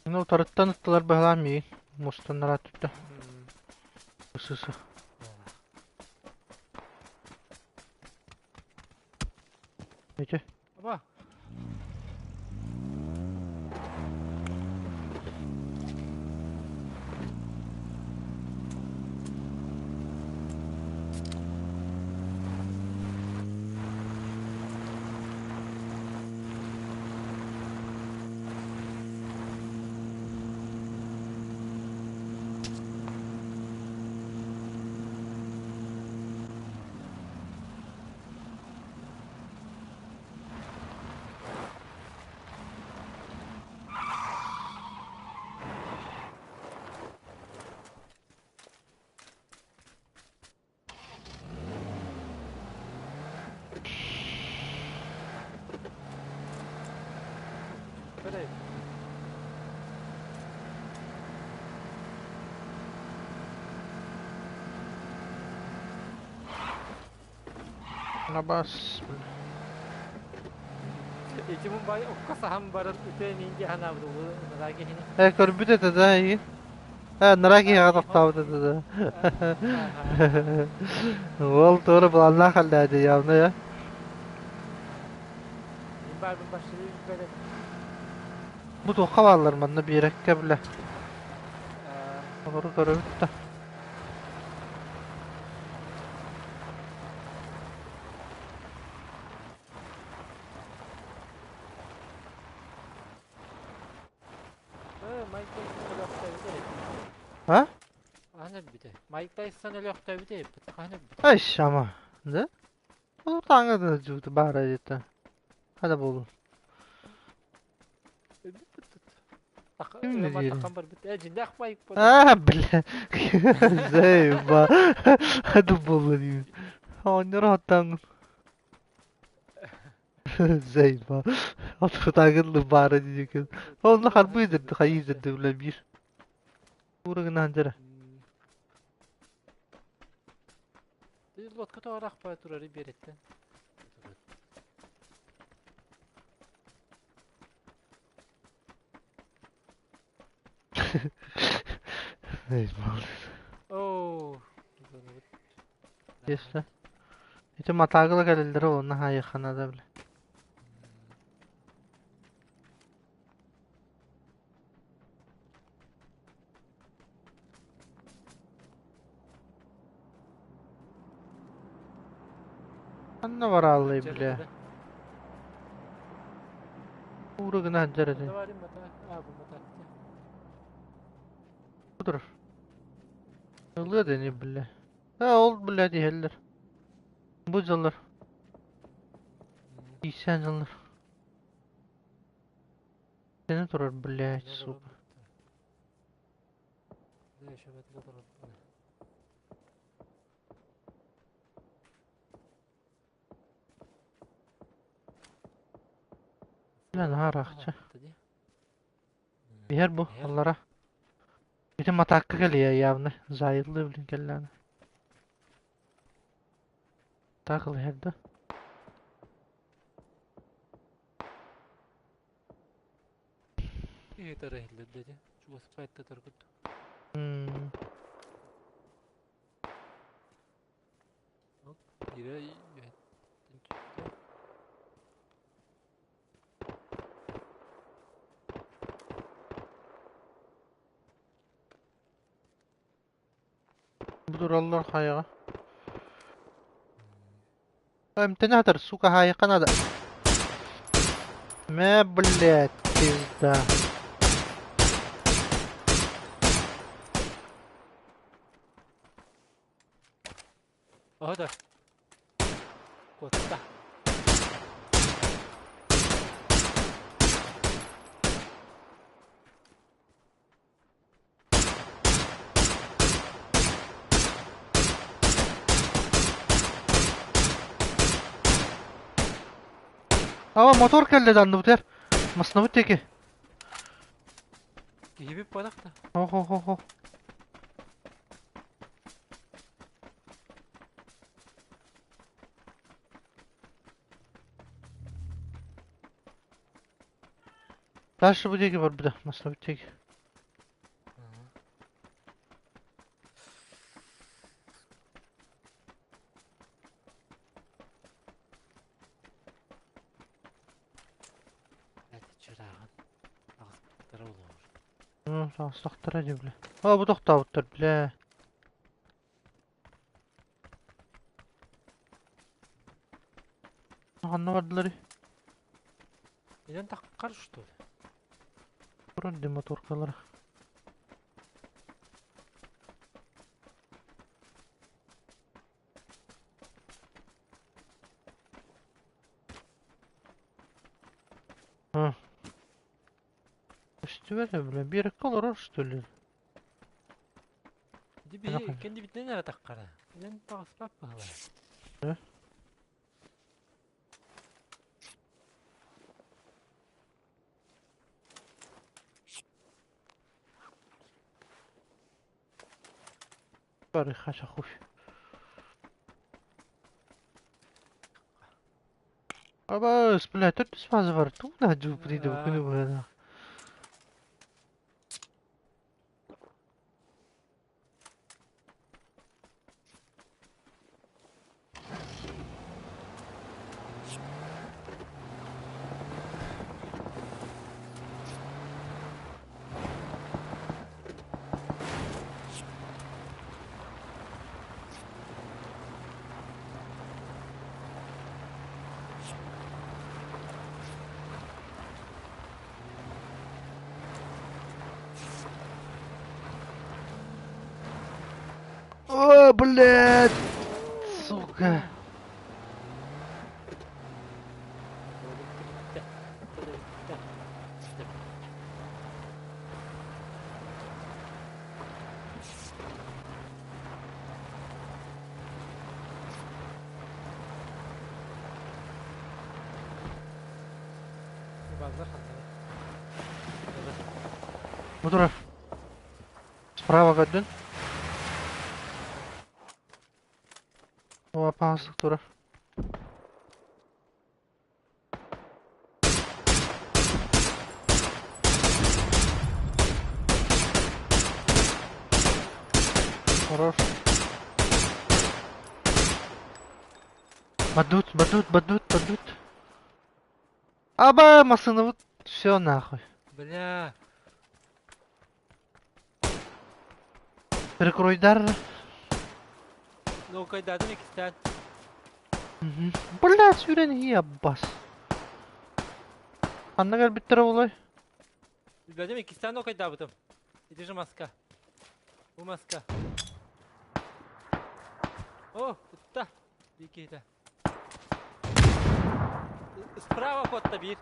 Ну, утарыттан ыттылар быһалаан миигин. Мустаннара түттэ. Сысы. Ити. Аба. Набас. Ити бай окко саһан баран үтө минди ханаабыт улуу киһини. Э, көрбүт этэ да игин. Э, нара киһиэхэ тохтообут этэ да. Уол туора былааннаах аллаады явно я. Мин баарбын башчылыы билбэт. Бу туохха бааллар манна биэрэккэ билэ. Олору көрөбүт да. Майк Тайсон өлөхтөөбүтэ. А? Хаһан өлбүтэ? Майк Тайсон өлөхтөөбүтэ хаһан өлбүтэ? Ай ама. Да? Ол тааҥа да жуут баара дьиттэ. Хада буолун. Ким не диир? Таххан барбыт. Э, дьиннээх Майк А, бля. Заеба. Хада буолла диибин. Оонньоро хаттааҥын. Заеба. Отутаагын баара диэки. Онно харбыы дырды, хайыы дырды бля биир. Уура гынаан дьара. Лодка тоҕорахпа турары биэрэттэн. Оо, Если. Ити матаагыла кэлэллэрэ онно хаайыаххана да бile. Ханна барааллай бile. Уура гына сылдьар этэ. Турар. Ылыа да ини бile. А ол блядь иһэллэр. Бу дьыллар. Исээн дьыллар. Сене турар, блядь, сука. Бля, наһаа ыраахча. Иһэр бу, аллара. Ити матаакка кэлиэ явно. Заайыллыы блин кэллэҕинэ. Так ылыһар да. Ыытар иһиллэрдэ дии. Чугас пайтатар курдук. Биирэ үөһэттэн түстэ. Бу тураллар хайаҕа. Эмтэнэ сытар, сука, хаайыахха наада. Мэ, блядь, пизда. Оһо да. Куотта. Ава мотор кэллэ данныбытыгар. Маснабыт диэки. Киһибит буолах да. Хо-хо-хо-хо. Дальше бу диэки барбыта, маснабыт диэки. Чырааҕын аҕыстара олоор. Саҕыстахтара дии бля. Аа бу тохтообуттар бля. Ханна бардылар? Инэн таххар что ли? Турар дии моторкалара. А. Көстүбэтэ бля, биэрэккэ олорор что ли? Диби кэннибитинэн эрэ таххара. Инэн таҕыспат быһылаах. Бары хачахуй. Абаас, бля, төрдүс фаза бар. Тугу дьууппутуй да күнү быһа. О, блядь! Сука! Бу турар. Справа көрдүн. О, паасык турар. Хорош. Бадут, бадут, бадут, бадут. Аба, массыынабыт все нахуй. Бля. Перекройдар. Ну, кайдадым иккистээн. Бля, сүүрэн иһии аббас. Ханна кэлбиттэрэ буолуой? Билбэтим иккистээн нокайдаабытым. Ити же маска. Бу маска. О, ытта. Биир киһитэ. Справа куотта биир.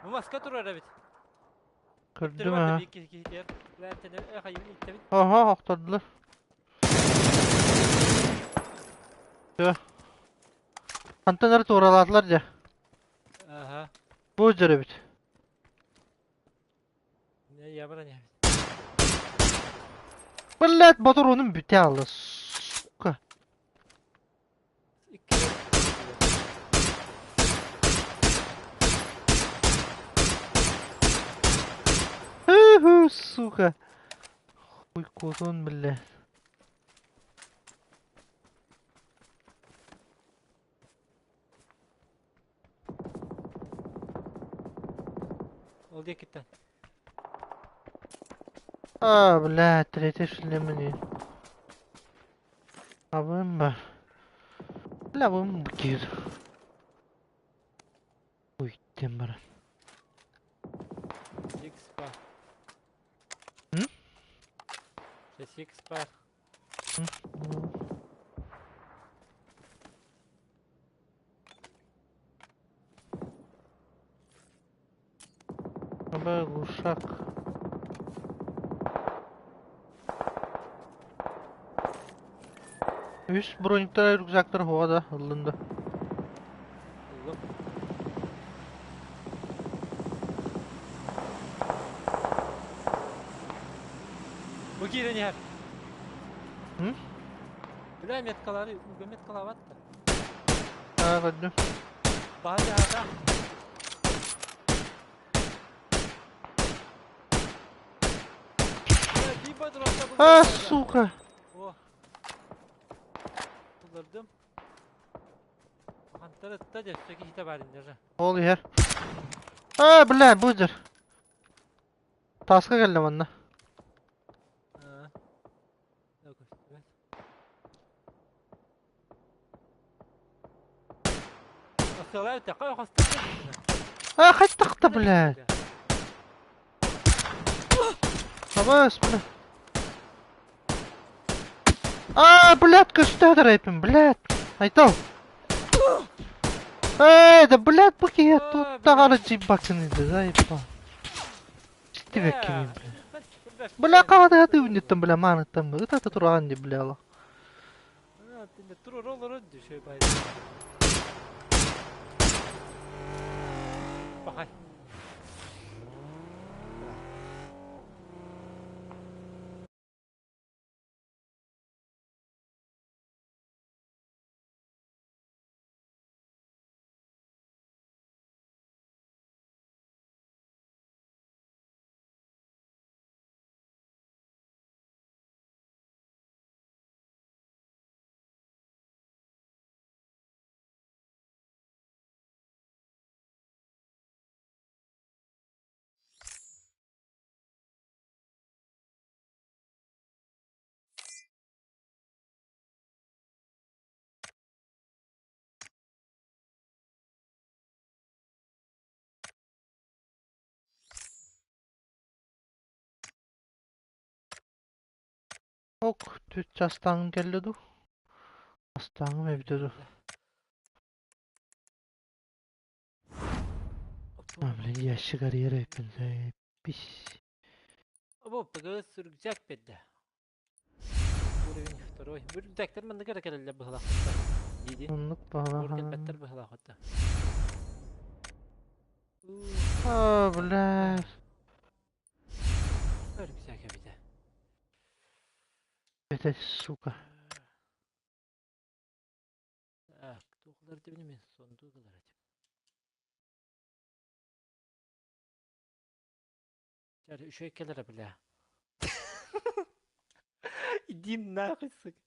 Бу маска турар эбит. Көрдүм аа. Биир киһи киһитигэр. Иттэбит. Оһо, охтордулар. Все. Хантан эрэ туоралаатылар дьэ. Аха. Бу дьэр эбит. Я броня. Блядь, ботуруунум бүтэ хаалла, сука. Икки. Ху-ху, сука. Хуй кутун, бля. Ол диэкиттэн. А, блядь, третий шлемни. Абым ба. Бля, бым кир. Диэн баран. Six бар. М? Six бар. Аба глушак. Үс брониктар рюкзактар хоға да ыллын да. Ыллым. Бу киирэн иһэр. М? Бля, меткалары, уга меткалаабат да. Аа, көрдүм. Баһа дьаһата. А, сука! О. Буллардым. Хантар ытта дьэ, өссө киһитэ баар инде Ол иһэр. А, бля, бузер. Таска кэллэ манна. А, хаттахта, блядь. Абас, бля. А, блядь, көстө рэпим, блядь. Айтал. Эй, да, блядь, поки я тут тагары джибаксыны, да, заебал. Ситибеккин, блядь. Бля, каада ты там, бля, маны там, это туран не бляла. Ок, түт астааҥым кэллэ дуу? Астааҥым эбитэ дуу? А, блин, ящик арыйар эбиппин, заебись. Бу ПГС рюкзак берді. Уровень второй. Рюкзактар маннык эрэ кэлэллэр быһылаахтар. Диди. Оннук Ур кэлбэттэр баҕалаах. быһылаахта. А, блядь. Рюкзак эбитэ. Это, сука. Так, туохлар дебини мен сонду кылар этим. Чары үчүгэй кэлэрэ бля. Иди нахуй, сука.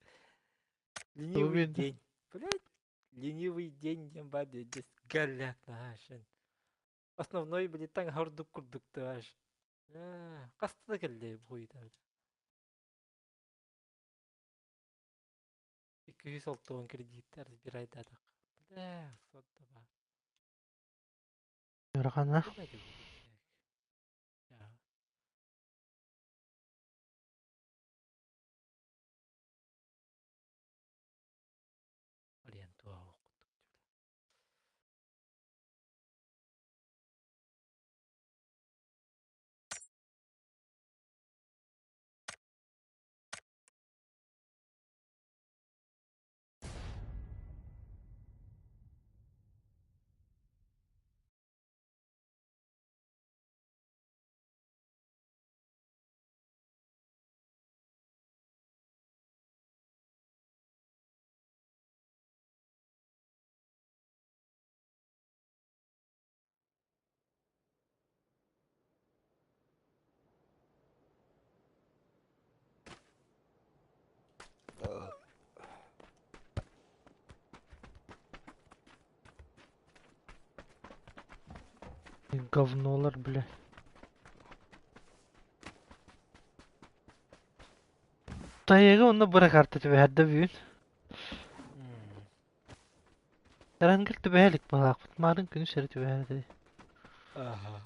Ленивый Тугу день. Блядь, ленивый день диэн баар диэдис галяк наашын. Основной, блядь, таҥ ордук курдук тааш. Хаста да кэллэ буйда. 260 кредиттэр разбирайдатах. Бля, сотто ба. Ыарахана. Говнолар, бля. Тайга онно быра карта түбэһэрдэ бүгүн. Эрангел түбэһэлик балаахпыт. Марын күнүс эрэ түбэһэрдэ. Ага.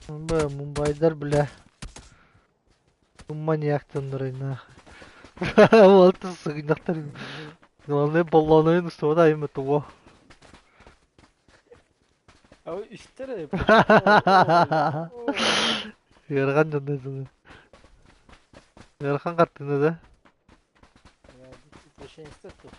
Мумбайдар, бля. Маньяктаннар нахуй. Вот сыгыннахтар. Главное, баллонын устуода айма туго. А үстер Ыарахан дьоннойдуну. Ыарахан хартыына да. Извращенец тут.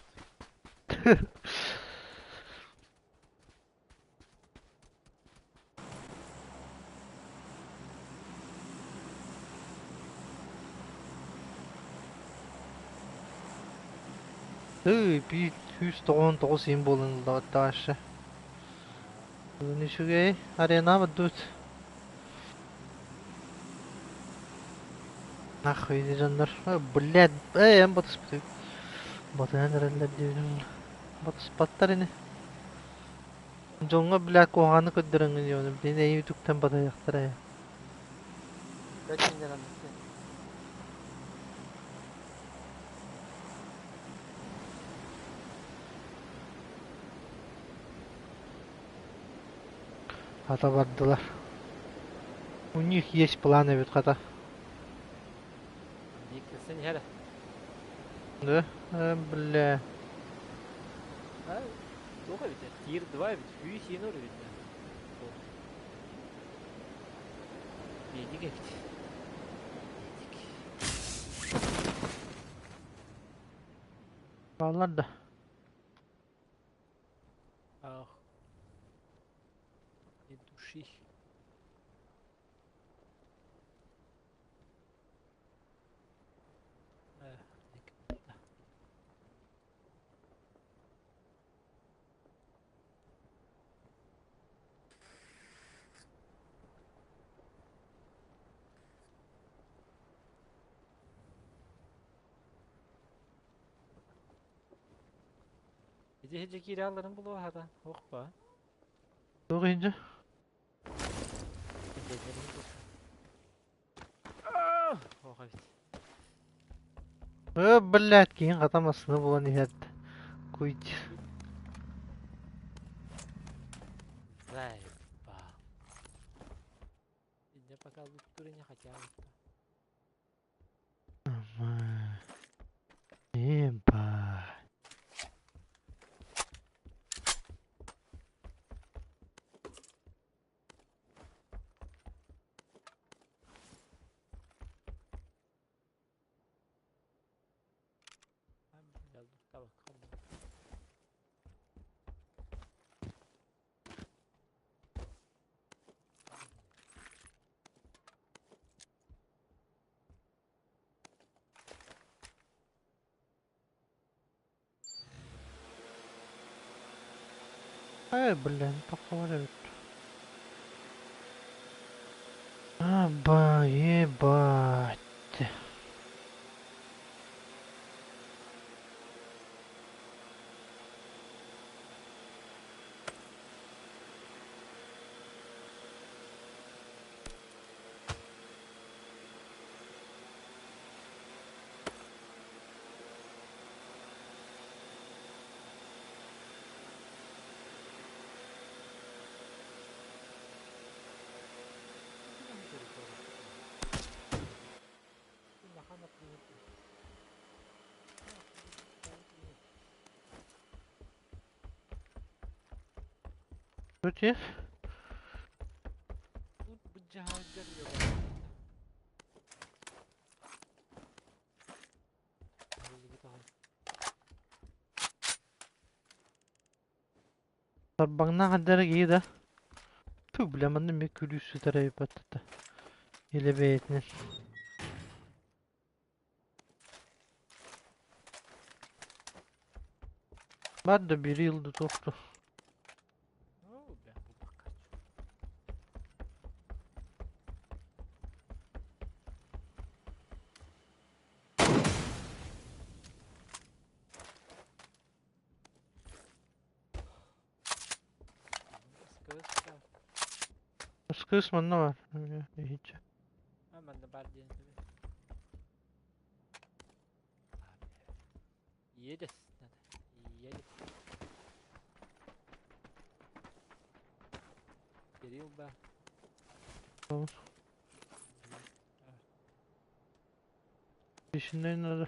Ый, биир сүүс тоҕуон тоҕус иин буолан ыллаҕыттаҕашы. Бүгүн үчүгэй арена бардыбыт. Нахуй дьоннор. Блядь, эй, эн батыспытый. Батыһан эрэллэр диэбитим. Батыспаттар ини. Дьоҥҥо, блядь, куһаҕаны көрдөрөҥҥүн диэбитим. Блин, эйи үтүктэн батыһыахтара ээ. Хата бардылар. У них есть планы эбит хата. Да? Бля. Туох эбит Tier 2 эбит, сүүс иэн эбит. Биэдик эбит. Биэдик. Бааллар да. Ах. Не души. Ити хеджи кииралларын булуохата, охпа. Туох иһинчэ? Ох эбит. Э, блядь, киһин хата массыына булан иһэр. Куйт. Заебал. Инде пока луктуры не хотя бы. Ебать. Эй, блин, похоже. Аба, ебать. Тут есть? Тарбаҥнаах эрдэрэ киһи да. Ту, бля, манна эмиэ күлүүс сүтэрэ эбит. Илэ бэйэтинэн. Бар да бири ылды тохту. Ну, бля, бу Кыыс манна бар. Иһиччэ. Манна бар диэн Едес надо. Едес. Кирилл ба. Peşinden надо.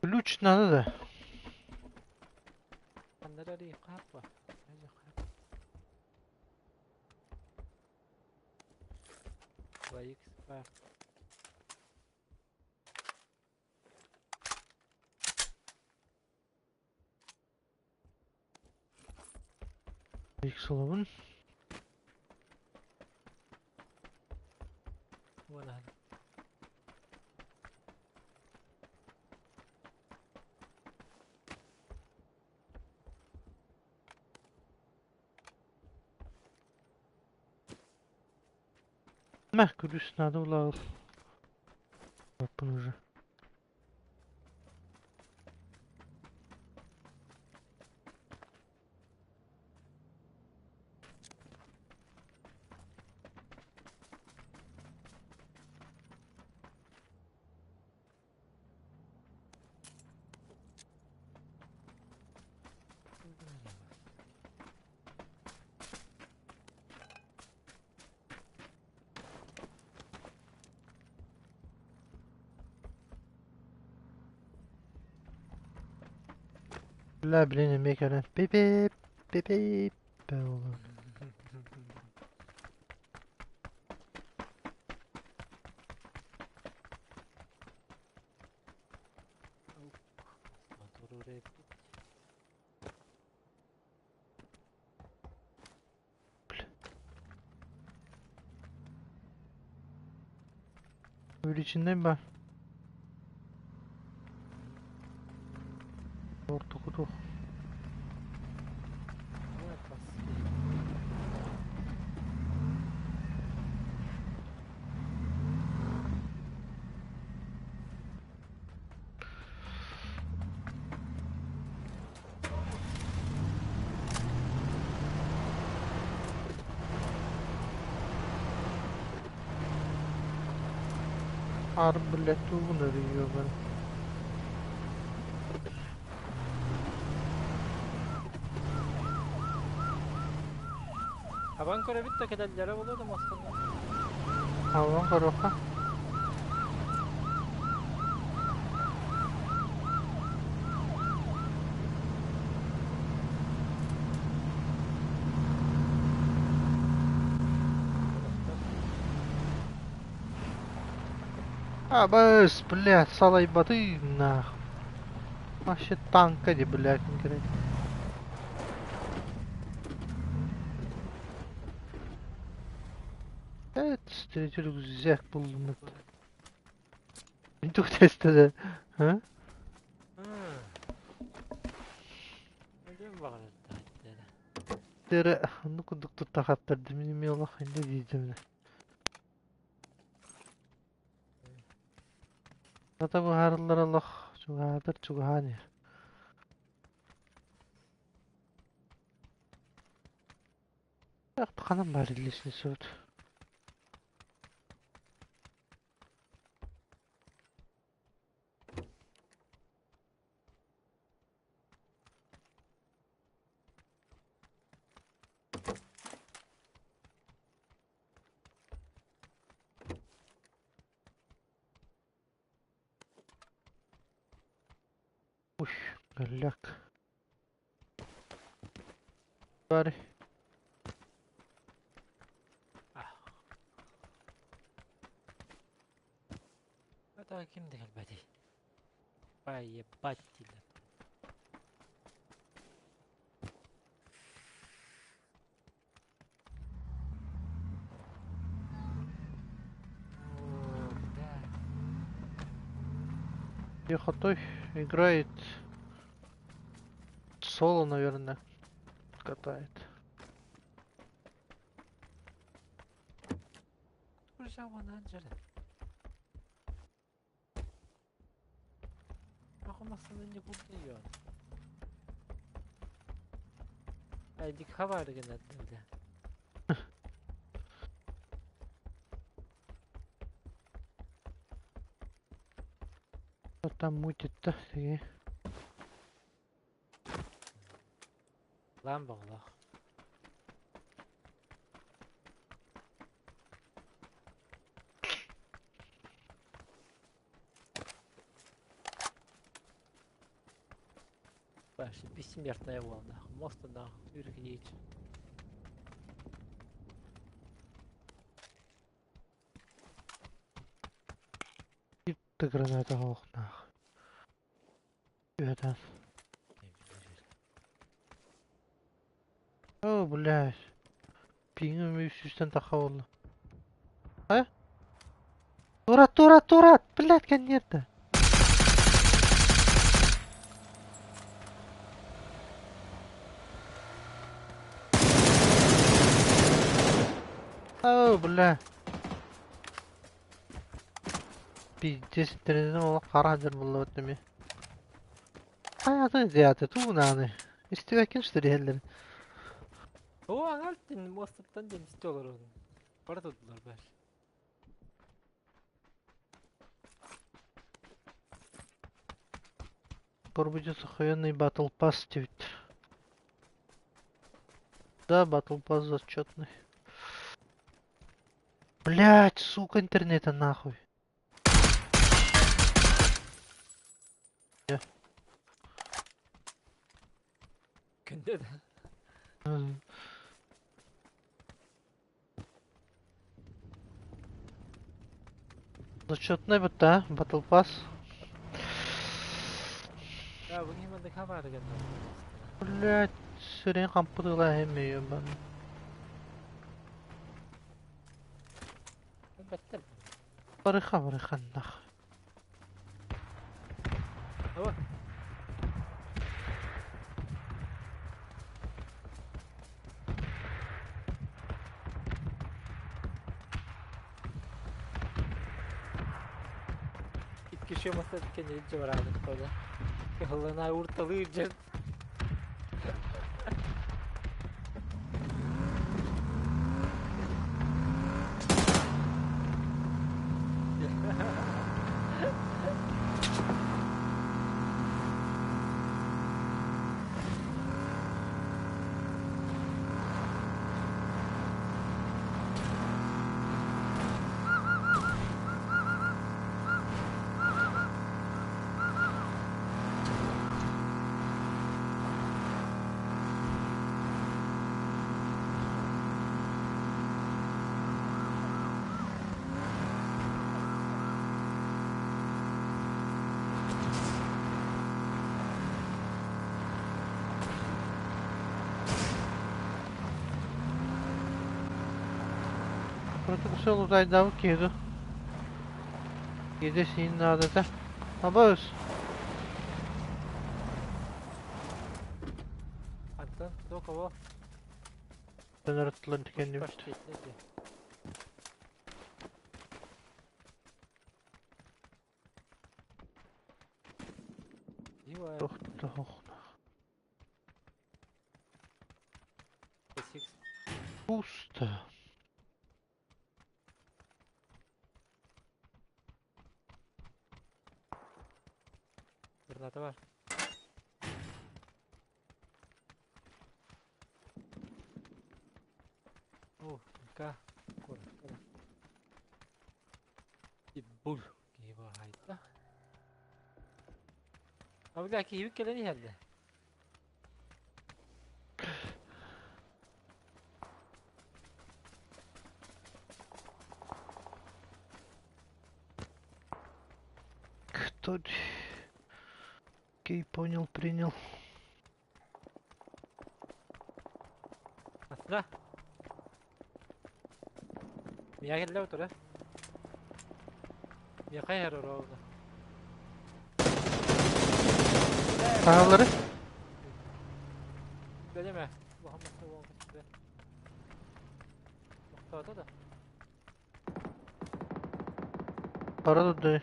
Ключ надо да. X olabın. Мэх, ключ надо было. Уже. Бля, блин, мекерен. Пип-пип, пип-пип. Öyle içindeyim ben. Orta kutu. Арбалет ёбан. Абан көрөбүт да кэлэллэрэ буолуо да мостонно. Аван көрүөххэ. Абыс, блядь, салайбаты нах. Вообще танка де, блядь, конкретно. Evet, рюкзак булдум. Тух тестede. Ha? Tere, ну кудук тутта хаттарды мин мелах инде дейдим. Ата бу харылар Аллах чугаатар чугаани. Ханам бар лишний суд. Ух, голяк. Бар. Так ким да кэлбэтий. Поебать дииллэр. О, бля. Тихотой играет соло, наверное, катает. Что там мутит-то? Бессмертная волна. Мост на Юргнич. Ты граната нах. Это. О, блядь. Пингом үстүстэн тахабылла. А? Турат, турат, турат! Блядь, конец-то! О, бля. Пиздец, интернетим ол қара булла баттым. Hayatın ziyade tuğnanı. İstivekin что ли О, аңалтын мостыттан дем исте олар оны. Бара tutdular бәр. Будет охуенный батл пасс ведь. Да, батл пасс зачетный. Блять, сука, интернета нахуй. Күнде да. Зачетный вот, да, батл пасс. Да, бүгін химанды хабары генде. Блять, сөрен кампыдыла хеме ебаный. Бәттер. Барыха, барыха, нах. О. Икки маса кенен жабарадык кода. Кылына урталы жер. Протокол удайдабы кеду. Еде син надо. Абыз. Антон, кого? Тенертлен тикенни. Пусто. Граната бар. О, ка. Кора. И бул. Киба хайта. А бля, киби келени хәлде. Тут. Окей, понял, принял. Аслана. Миэхэ кэллэ утары. Миэхэ иһэр ровно. Саҥалары? Бэлэмэ. Улахан махта буолан көстүбэт. Тохтоото да. Бара турда.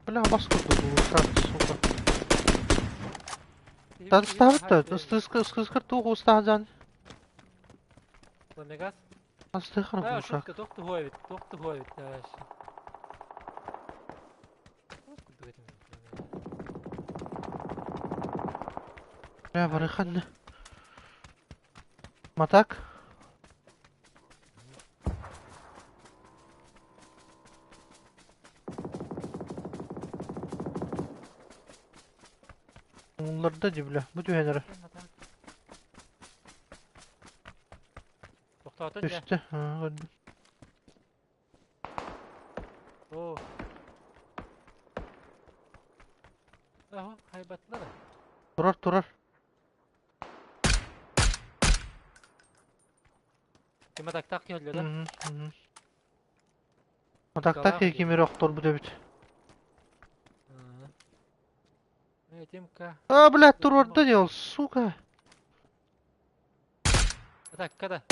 Бля, бас курдук улуустаах, сука. Тастаабыт да, ыстыыскар туох уустаах дьан? Ламегас? Астыхара А, куушак. шутка, туох туһуа эбит, туох туһуа эбит, Бля, барыханны. Матак? Улларда дии, бля. Бу түһэн эрэ. Тохтоотун дьэ. Түстэ. Аа, көрдүм. Оо. Аһо, хайбаттылар. Турар, турар. Ким атактаах киһи өллө да? Атактаах киһи ким эрэ охторбут эбит. Тимка. А, блядь, туруорда дии ол, сука. Атакка да.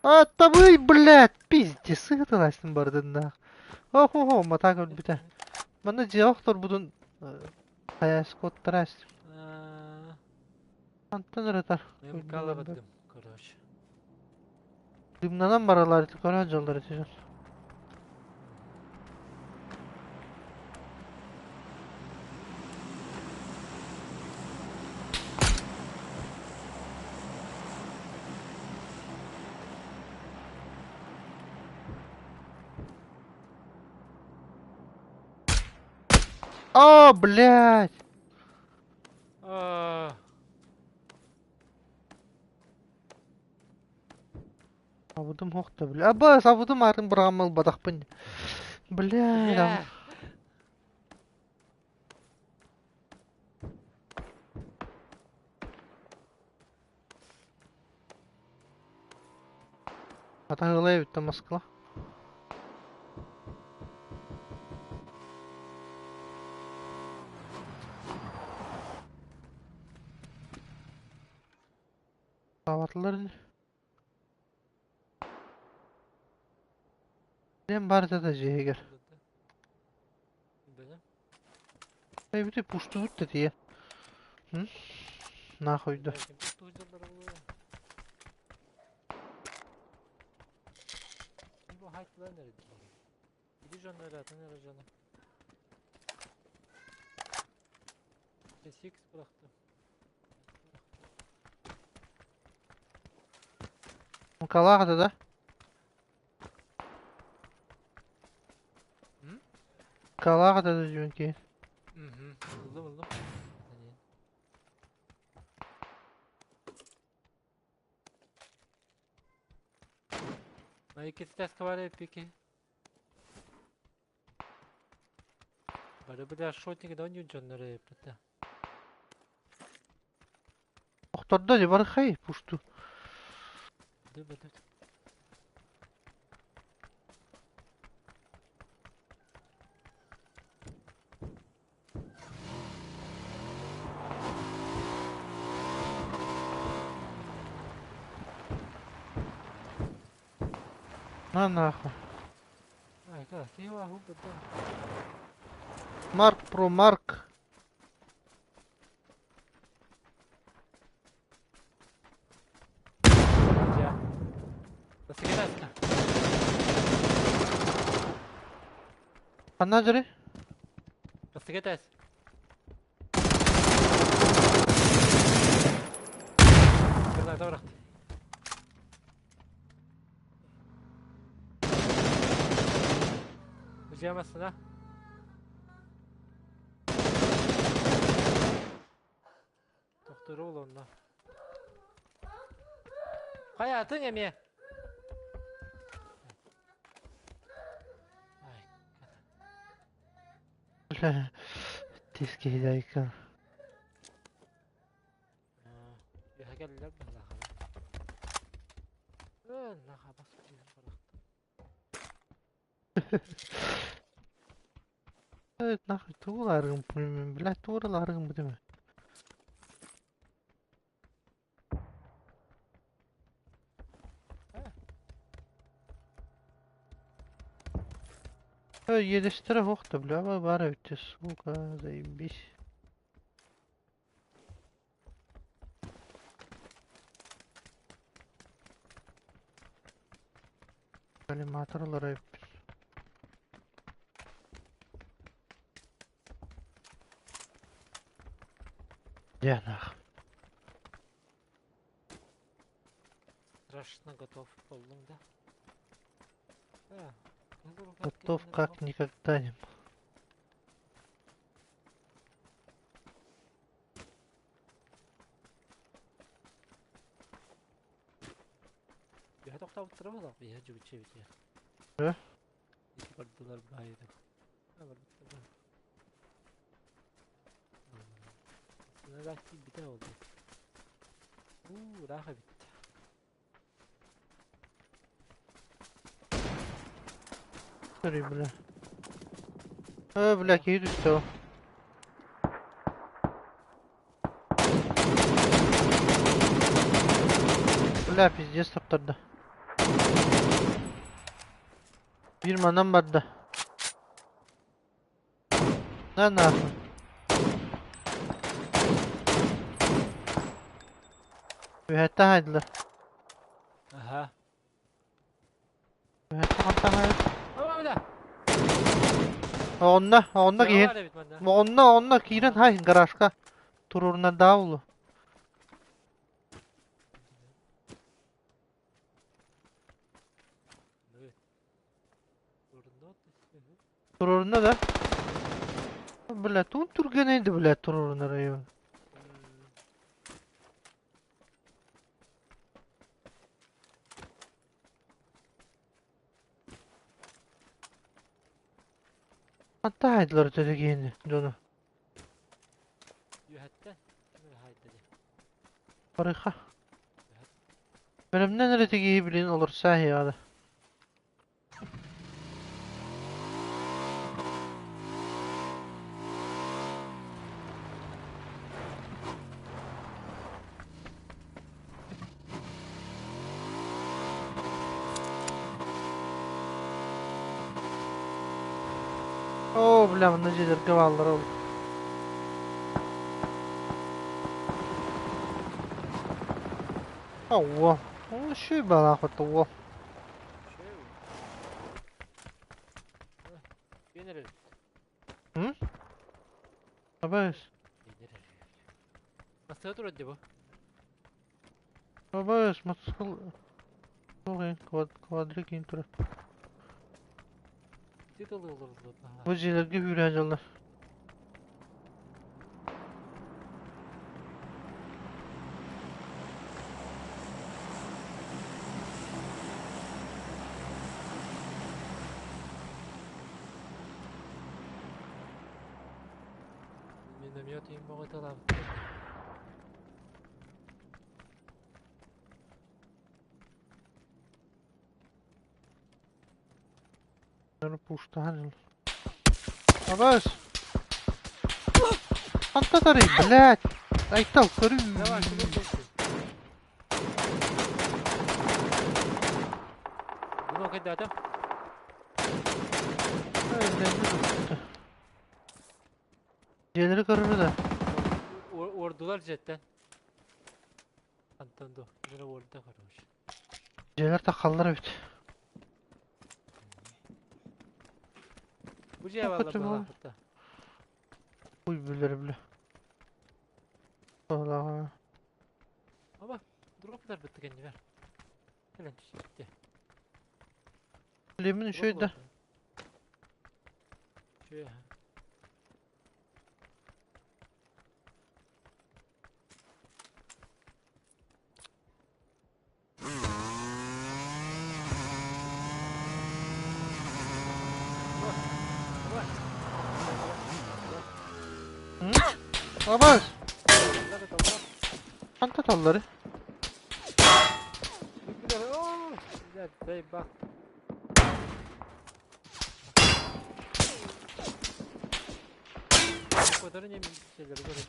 А, табый, блядь, пиздец, сыгытыластын бардыннаах. Ох-охо, матаак өлбүтэ. Манна дьиэ охторбутун хайаскоттарас. Антон ырытар. МК-лабадым, короче. Дымнанан баралар көрө дьоллор этижен. О, блядь! Аа. Абытым хохто, бля. Абас, абытым арын бырағамал бадақпын. Бля, Атаһылай эбит Москва. Саабатылар ини. Диэн барыта да дьиэһигэр. Эбити пуштубут да тиийэн. Нахуй да. Бу хайтлар nerede? Gidi canları atın nerede canı? SX bıraktım. Мукалаах да? Калаах да дьүҥки. Buldum buldum. Hani. Икки таска бар пики. Бары бля шотник да не дьоннору эппитэ. Охтордо дии барыхай пушту. Ды На нахуй. Ай, красиво, губы Марк про Марк. Ханна дьэрий? Бастыгытас. Граната бырахты. Бузямасын, а? Тохтур ол онно. Хайа, атын эмиэ. Бля, тис киһи Үөһэ кэллилэр быһыылаах. Ээ, нахабас киһи барахта. Нахуй тугу ылааргын бля тугу ылааргын бутума. Иэдэстэрэ суох да бля баар эбит сука заебись. Коллиматор ылар эбиппит. Дьэ нах. Страшно готов буоллуҥ да? Готов как никогда не. Үөһэ тохтообуттара буолуох биһиэхэ дьүгүччэ Э? Ити бардылар баайыта. Барбыттар. Сыналаах киирбитэ ол. Уу, ыраах эбит. Sorry, бля. Э, бля, киһи түстэ ол. Бля, пиздец таптарда. Биир манан барда. На нахуй. Үһэттэн хайдылар. Аха. Үһэттэн хантан хайдылар. Ама бля. Оҕонно, оҕонно Дьиэҕэ киһин. баар эбит манна. Оҕонно, оҕонно киирэн хай гаражка. Туруорунар даа улу. Туруорунна да? Бля, туун түргэнэй да бля туруорунар айы. Хантан хайдылар өтө киһини дьону? Үөһэттэн ким эрэ хаайда дии. Барыха. Бэлэмнэн эрэ тигиһи билин олорсаа иһиэҕэ. Оо, бля, манна дьиэлэргэ бааллара ол. Ого, үчүгэй баҕалаах ого. Үөн эрэр. М? Абаас. Массыына турар дии бу. Абаас, мотоцикл. Квадрик иин турар. Титулы олоруллубут наһаа. Бу дьиэлэргэ үүрэ дьаллар. Миномет иин бөҕөтө Пуштаһан. Абаас! Хантан блядь! Айтал, көрү! Давай, кулун толкуй. Bunu кайдата? Дьиэлэри көрөрү да. Уордулар дьиэттэн. Антон ду, били уорда короче. Дьиэлэр таххаллар эбит. Бу дьиэ балла быһалаахпыта. Уй билэр бile. Ола. Аба, дроптар битти кэннибэр. Кэлэн түспүттэ. Лемин үчүгэй да. Үчүгэй. Абас! Таллар, таллар. Ханта таллары? Оо, блядь, заебал. Кодары не şeyleri görün.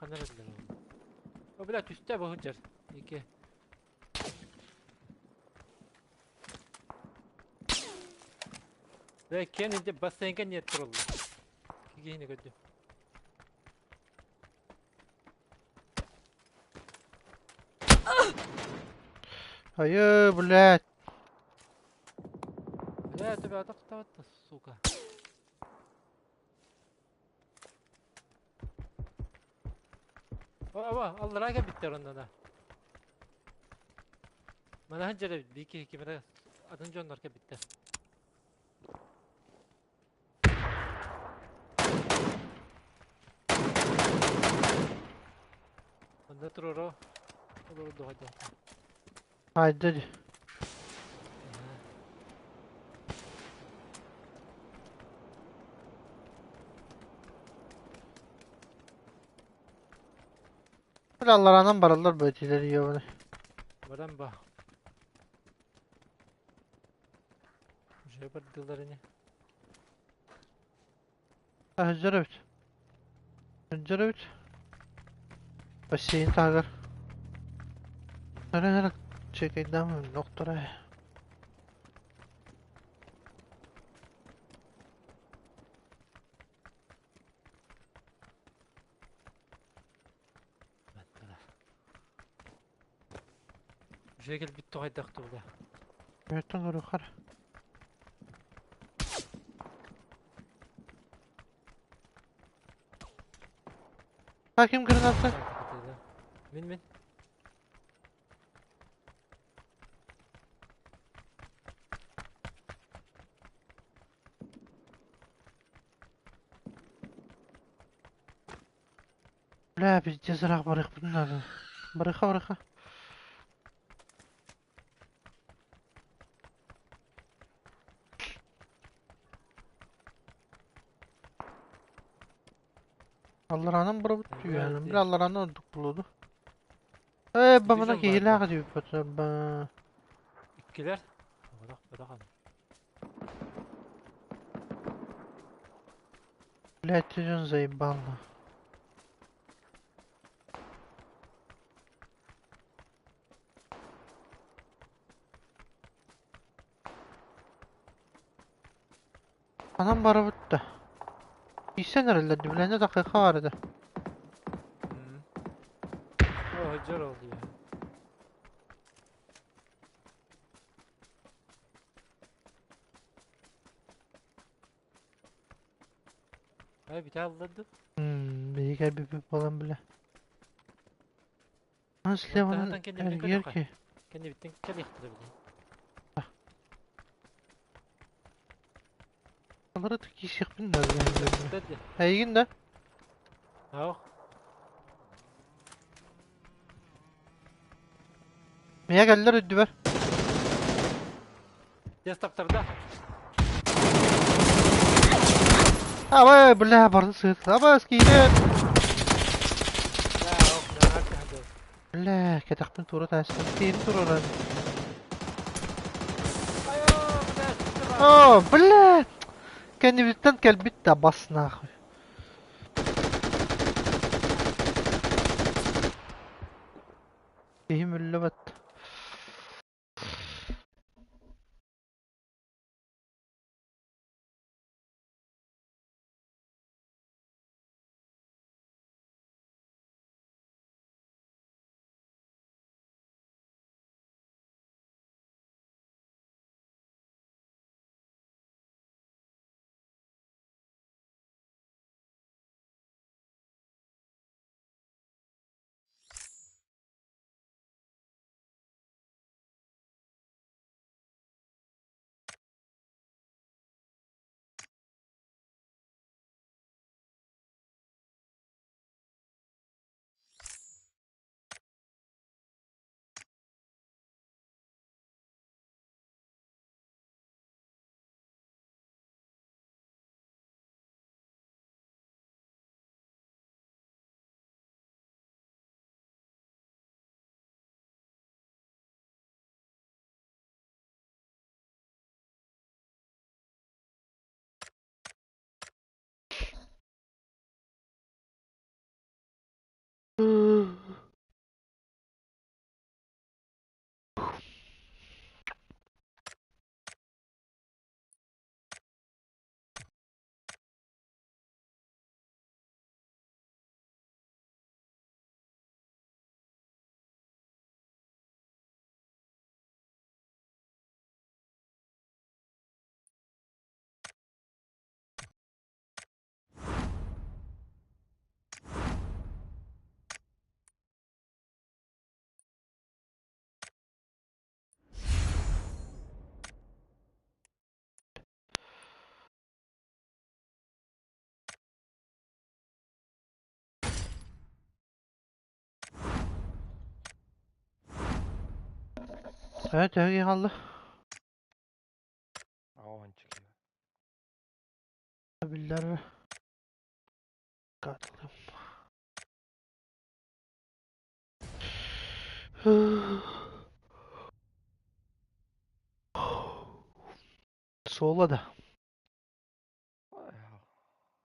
Kanar ediler oğlum. O блядь, üstte bu hıncır. İki. Ve kendi basayınka niyet kuruldu. Kigihini gördüm. Айы, блядь. Бля, тебя атак сука. Ава, алларага биттер оннан. Мана ханжара бики кимера атын дьоннорго биттер. Онда туруро. Олору дуһайда. Haydi. Алларанан бараллар бөтилер ёбаны. Баран ба. Уже бардылар ини. Хажар эбит. Хажар эбит. Бассейн тагар. Нара чекайдам доктора. Баттылар. Уже келбит тугайдах тугда. Өтөн көрүхар. Ha kim граната? Мин мин. Бля, пиздец, ыраах барыахпытын наада. Барыха, барыха. Алларанан барабыт түйәнем. Бля, алларанан ордук булуду. Э, бамана Дижон киһилээх диэбиппит. Ба. Иккилер. Барах барах. Блядь, ты он заебал. на. Анам барабыт да. Исен эрэллэр билэнэ дакыйка бар этэ. О, жор oldu ya. Ay bir tane aldı. Биһиги кэлбиппит буолан билэ. Ан слеванан Таһатан кэннибитин эргийэр көрүөххэ. ки. Кэннибиттен кэлиэхтэрэ билин. Алары киисиэхпин да билэ. Дэдди. Эйигин да? Аох. Миэ кэллэр үрдүбэр. Дес таптарда. Абай, бля, барын сыт. Абай, киирэн. Аох, наһаа кэһэдэ. Бля, кэтэхпин тура таастым. Киирин тураран. Айо, бля, сүттэ О, бля! Кэннибиттэн кэлбит да бас нахуй. Киһим үллэбэт. Төһө киһи хаалла? 80 киһи. Биллэр. Катлым. Соло да. Ой,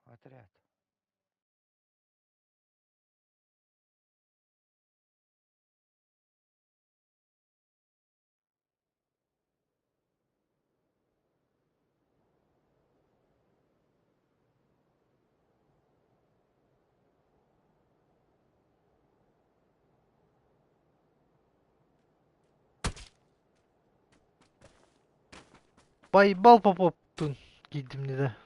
отряд. Байбал Поповтун киирдим да.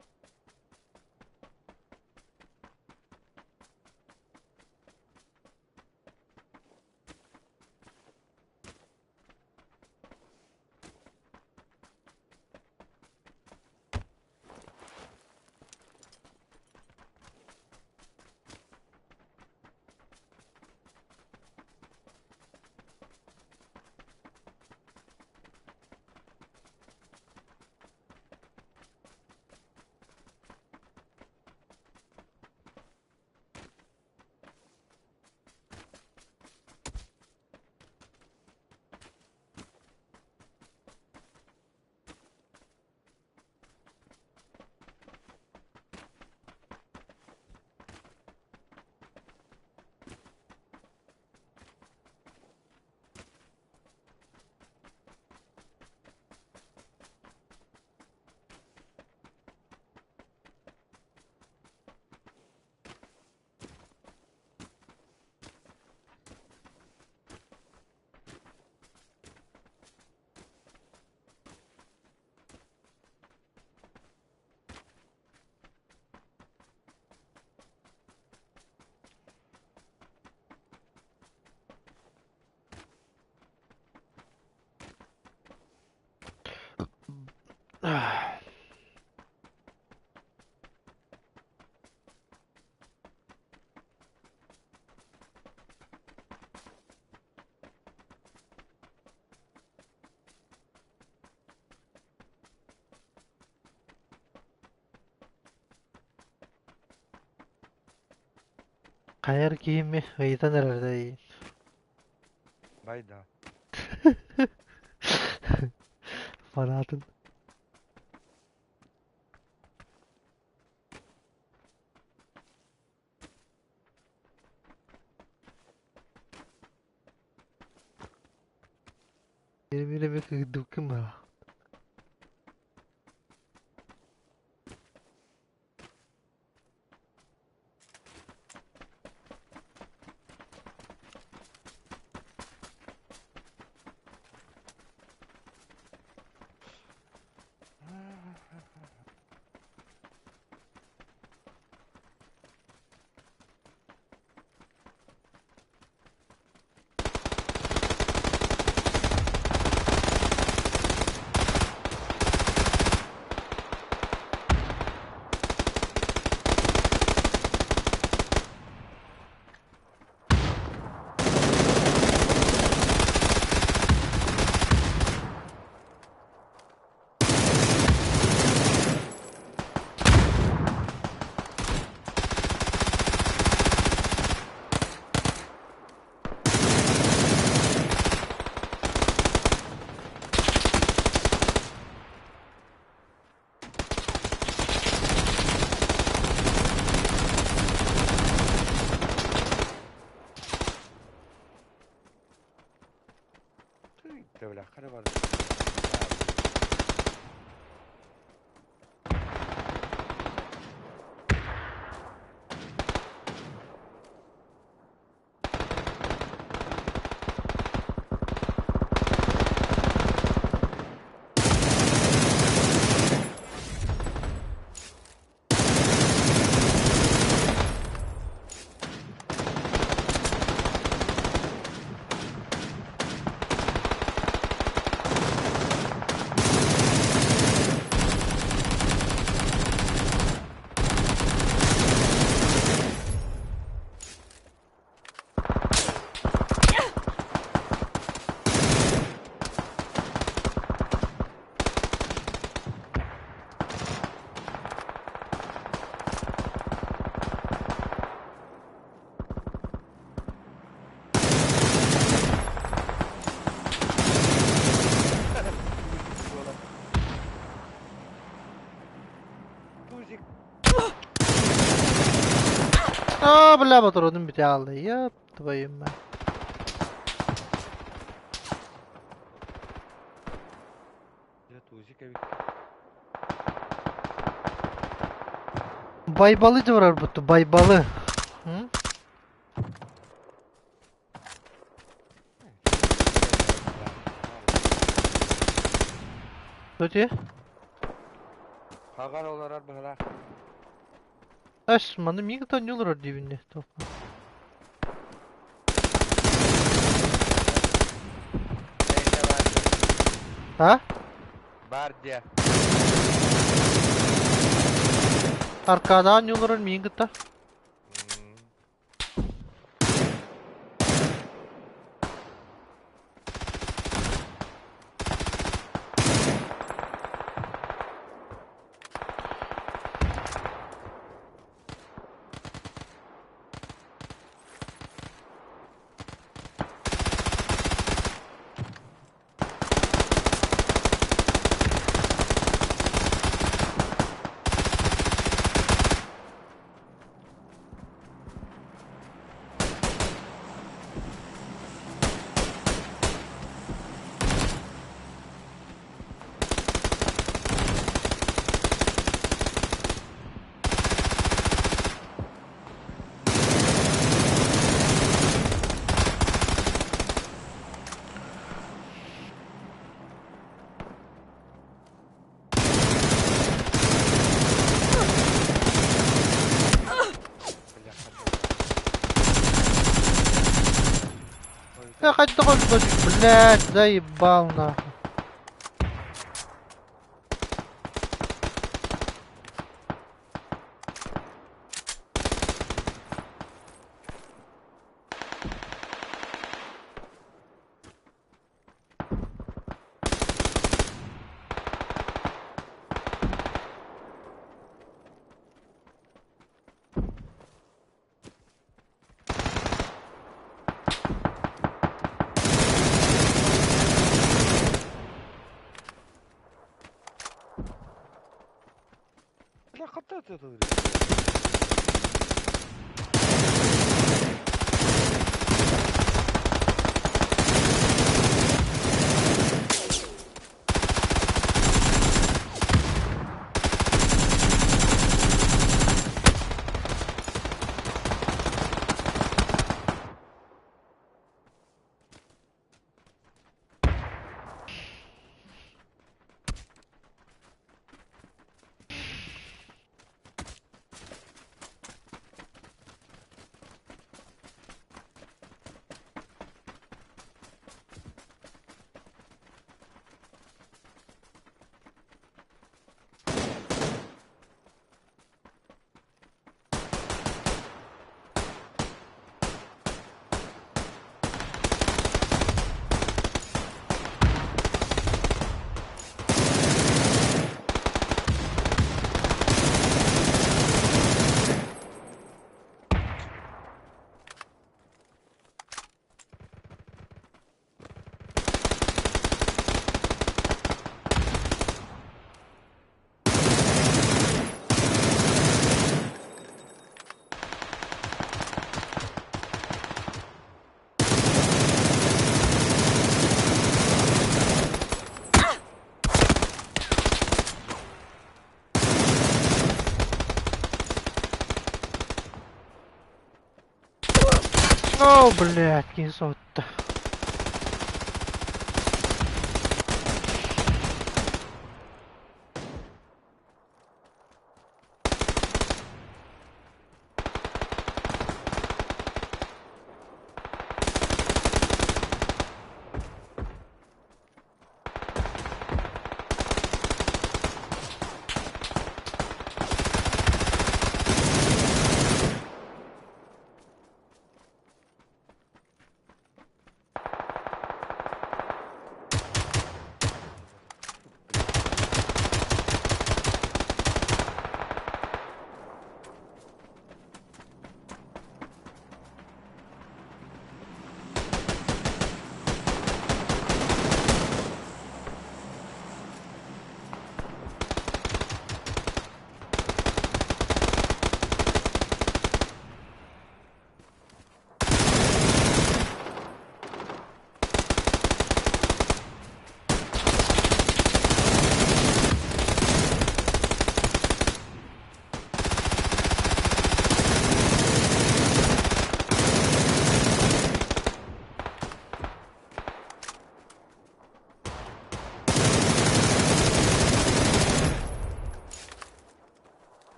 Хайар киһими ыйытан эрэрдэй. Байда. Фанатын. Benim кыырдыбыккын баа. Тузик. А, бля, патроным бүтэ хаалла. Ёп твою мать. Дьэ Тузик эбиккин. Байбалы дьабарарбыт Байбалы. М? Что Хаҕар олорор быһылаах. Эс, маны миигин олорор диибин А? Баар диэ. Аркадаан олорор миигин кытта. Я хотел, блядь, заебал нахуй. Бля, хата это. О, блядь, не сотта.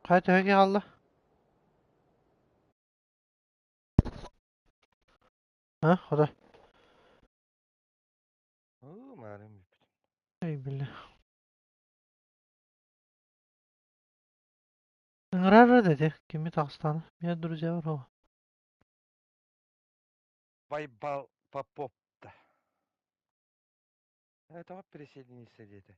Хайа төһө киһи хаалла? А, хотой. Уу, маарым бүппүт. Эй, бля. Ыҥырар да кими таҕыстаҕына? Меня друзья бар Байбал Попов-то. Тоҕо присоединиться диэтэ?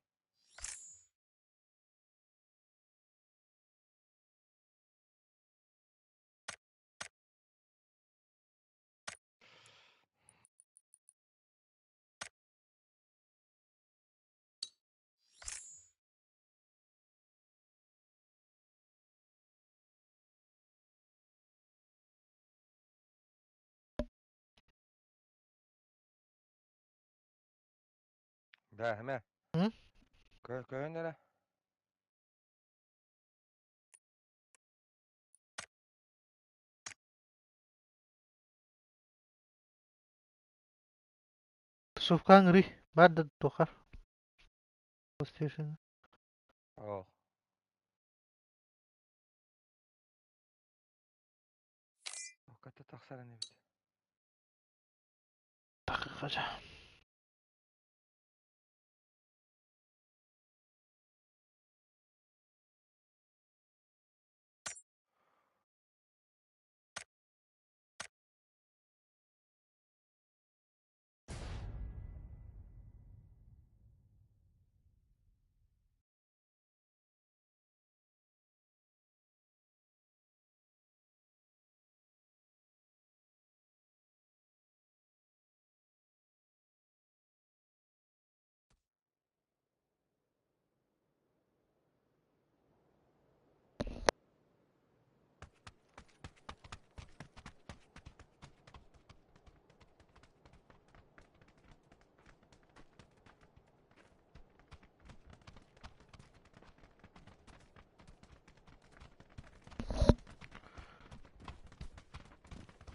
Да, эмэ. М? Көһөн эрэ. Тусовкаҕа ыҥырыы, баар да туоххар PlayStation. Ол. Хата тахсар инибит. Дакыйка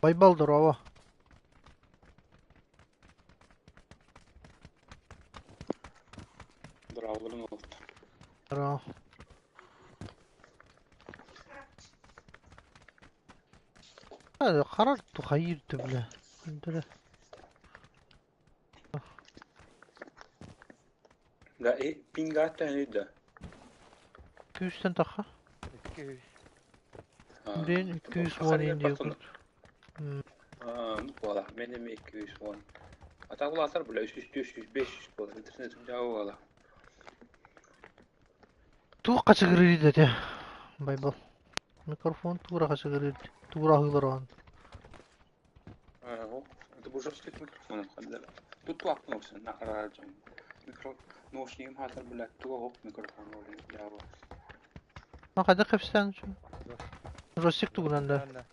Байбал здорово. Браво oldu. Здорово. هذا قررت خيرت بله الحمد لله. Да, и пингата не да. 200 таха. 200. Билин 210 индия курдук. Буола, мен эми 210. Атагулатар бile 300, 400, 500 буолар. Интернет жабы буола. Туох хачыгырыыр дэтэ Байбал. Микрофон туура хачыгырыыр туура аһыылар Это bu жесткий микрофон. Тут туакнуся на хараджам. Микро наушнигим хатар бile туга хоп микрофон жабы. Ма хайдах кэпсээн Жостик тугунан да.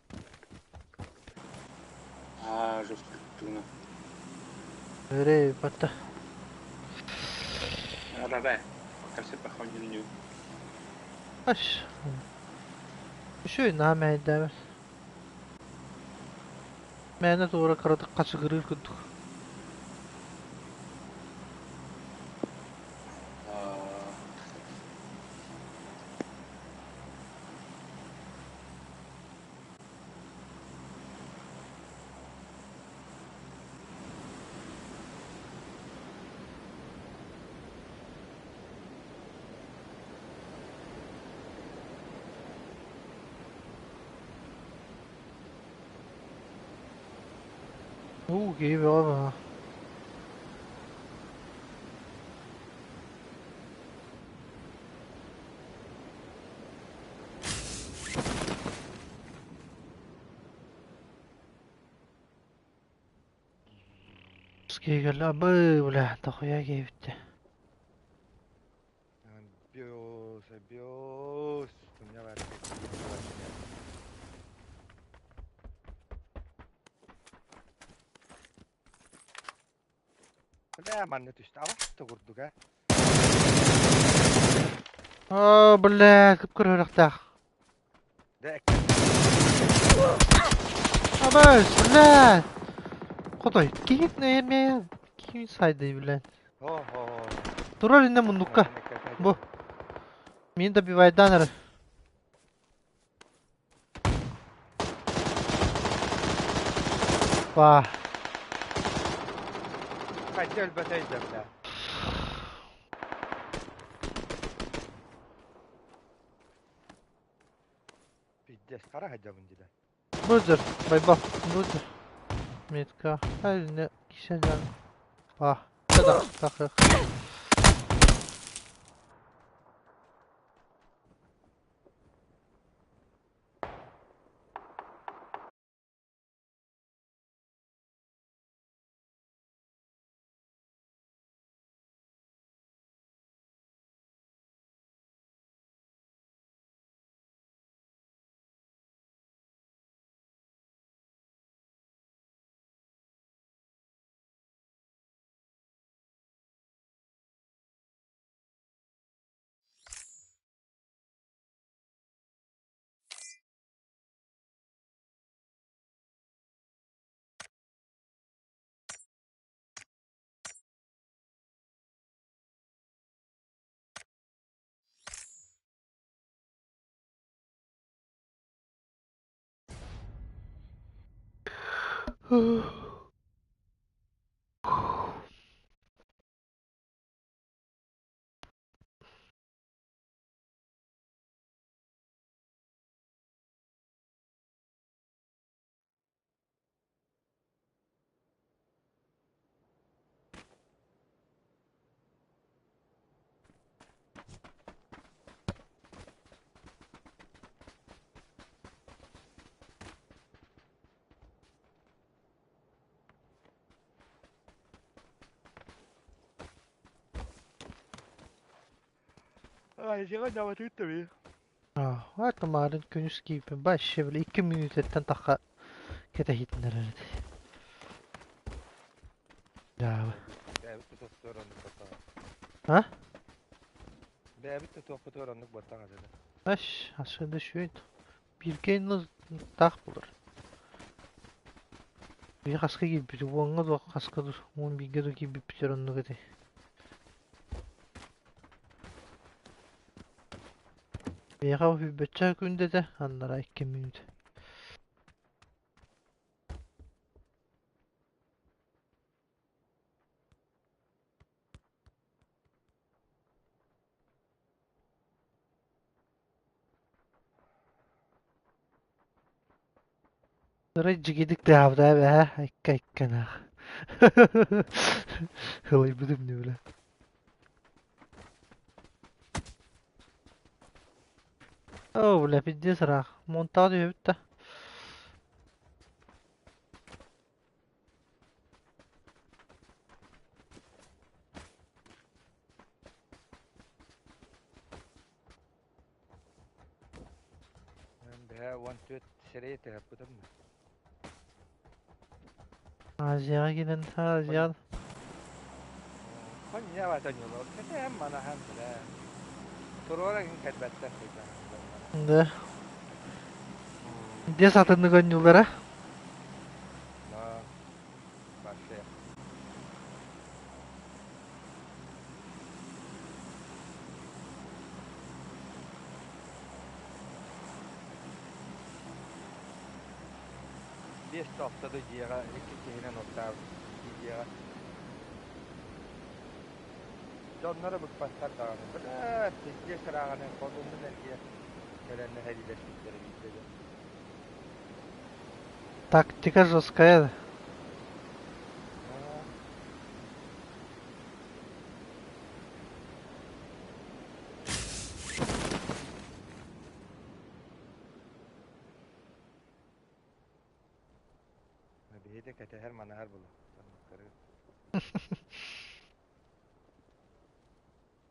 А, жесткий тугуна. Эрэ батта. Рабе. Капсе пахонню. Аш. Үчүгэй наһаа мэһэйдээбэт. Мээнэ туора кыратык хачыгырыыр курдук. Уу киһи бөҕө баҕа. Киһи кэллэ абы бля дохуя киһибиттэ. Биос, биос. У меня варит. Бля, манна түстэ. Абас курдук, а. Оо, бля, кып-кырыырахтаах. Да, Абас, бля! Хотой, киһит эмиэ ким сайды, блядь. О-хо. Турар инне муннукка. Бу. Мин добивайдан эрэ. Опа. Хайда өлбөтөй да бля. Пиздец, хара хадьабын диле. Бузер, байбал, бузер. Метка. Хайне кишеджан. Па. Да, так. Айжыга жабатыт би. Атымарын күнүс киипин башы бile 2 минуттан тақа кете хитиннер Ja. Бэбит тохтор оннук баттаҕа. А? Бэбит тохтор оннук баттаҕа dedi. Аш, aşağıda şöyle. Bir кейн тах булар. Bir хаска кииппит, уоҥҥа да хаска уон бииргэ да киирбиппитер оннук этэ. Биэхэ үбэччэ күндэтэ, аннара 2 минут. Сырай дьигидик тыаабыта эбэ, айка айканаах. Ылайбытым не бля. О, бля, пиздец ыраах. Монтаа түһэбит да. Бэһэ уон түөрт сирэй тэһэппитим. Азияҕа киирэн Азияҕа Хонья батаньолор. Кэтэһэн манаһан бля. Туруора кин кэлбэттэр кыйдан. Да. Дес атыннык онньуулара. Да. Вообще. Биэс тохтоду дьиэҕэ икки киһинэн оттаабыт дьиэҕэ. Дьонноро быкпаттар даҕаны. Бля, пиздец ырааҕынан хотуннун эргийэ кэлэннэ сэриилэспиттэрэ биирдэ дьэ. Тактика жесткая. Биһиги кэтэһэр манаһар була.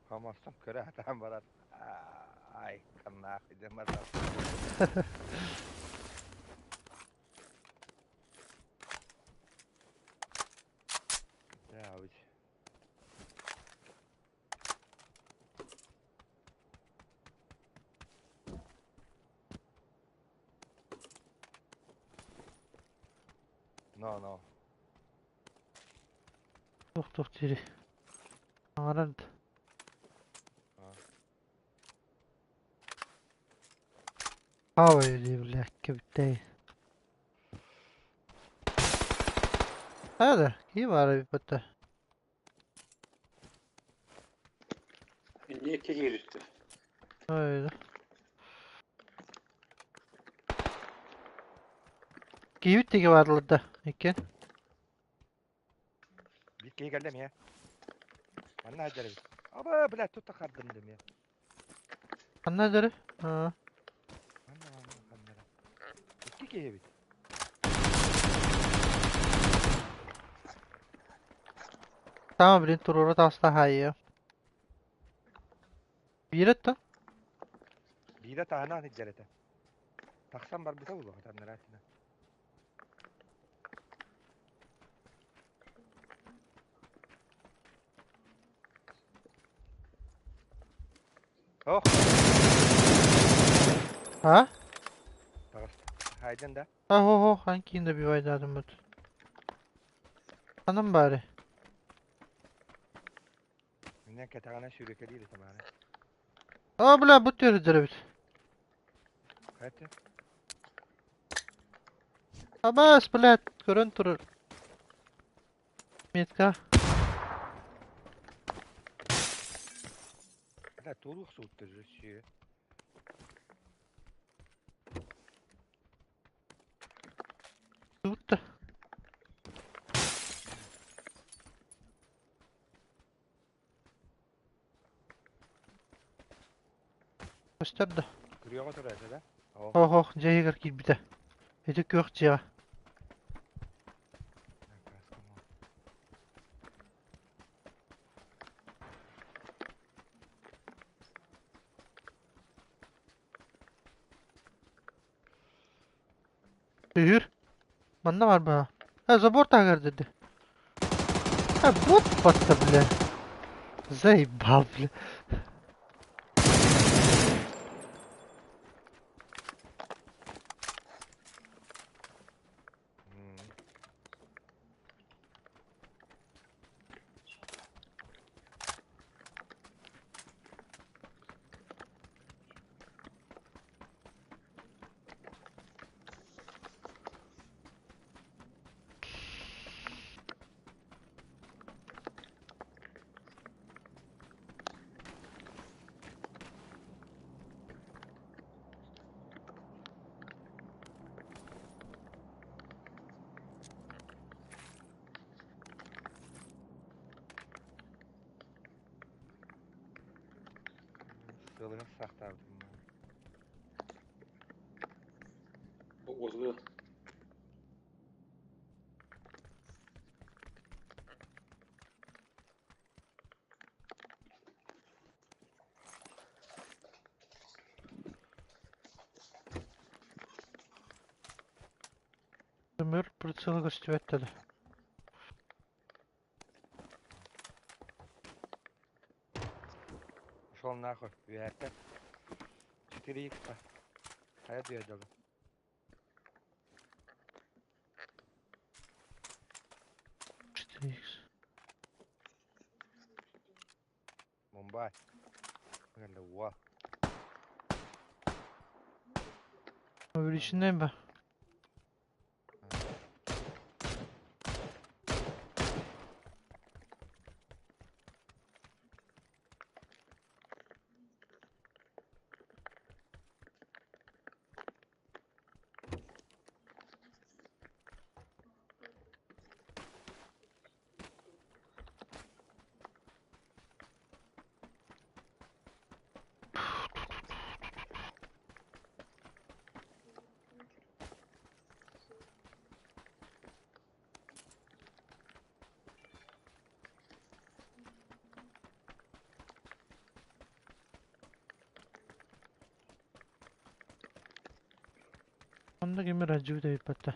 Хамастан көрө сатаан барар. Ай, каннаах идем барар. Да, ведь. No, no. Туох-туох дири. Аҥаран Хавай дии бля, кэбитэй. Хайа да, киһи баара эбит Инньэ икки киирбиттэ. Ой, Киһибит диэки баардылар да, иккиэн. Биир киһи кэллэ эмиэ. Манна сылдьар эбит. Аба, блядь, тут хардым да эмиэ. Ханна дары? Аа. Манна, манна, ханна эрэ. Икки киһи эбит. Tamam блин, туруора таҕыста хаайыа. Биир да? Биирэ таһынан сылдьар этэ. Тахсан барбыта буолуо хатаннараатына. Ох! А? Таҕыста. Хайдан да? А, хо, ханкин добивайдаатым бут. Ханан баары? Миннэн кэтэҕинэн сүүрэкэлиир этэ мааны. А, бля, бу түөрүдэр эбит. Хайа Абаас, блядь, көрөн турар. Метка. Бля, туолуох суутта сүө. Туутта. Көстөр да. Күрүөҕэ турар этэ да? Оо. Ох, дьиэ иһигэр киирбитэ. Ити күөх дьиэҕэ. Үһүр. Манна бар баа. Э, забор таһыгар деді. Э, вот батта, бля. Заебал, бля. Сылыгын сахтаабытым. Уоту Ömür прицелы көстүбэт деді. Ушел нахуй. Үһээттэн. 4 х Хайа дьыа дьолу. 4x. Мумбай. Кэллэ уа. Увеличенный ба. Онно кимир ажыбыт эбит батта.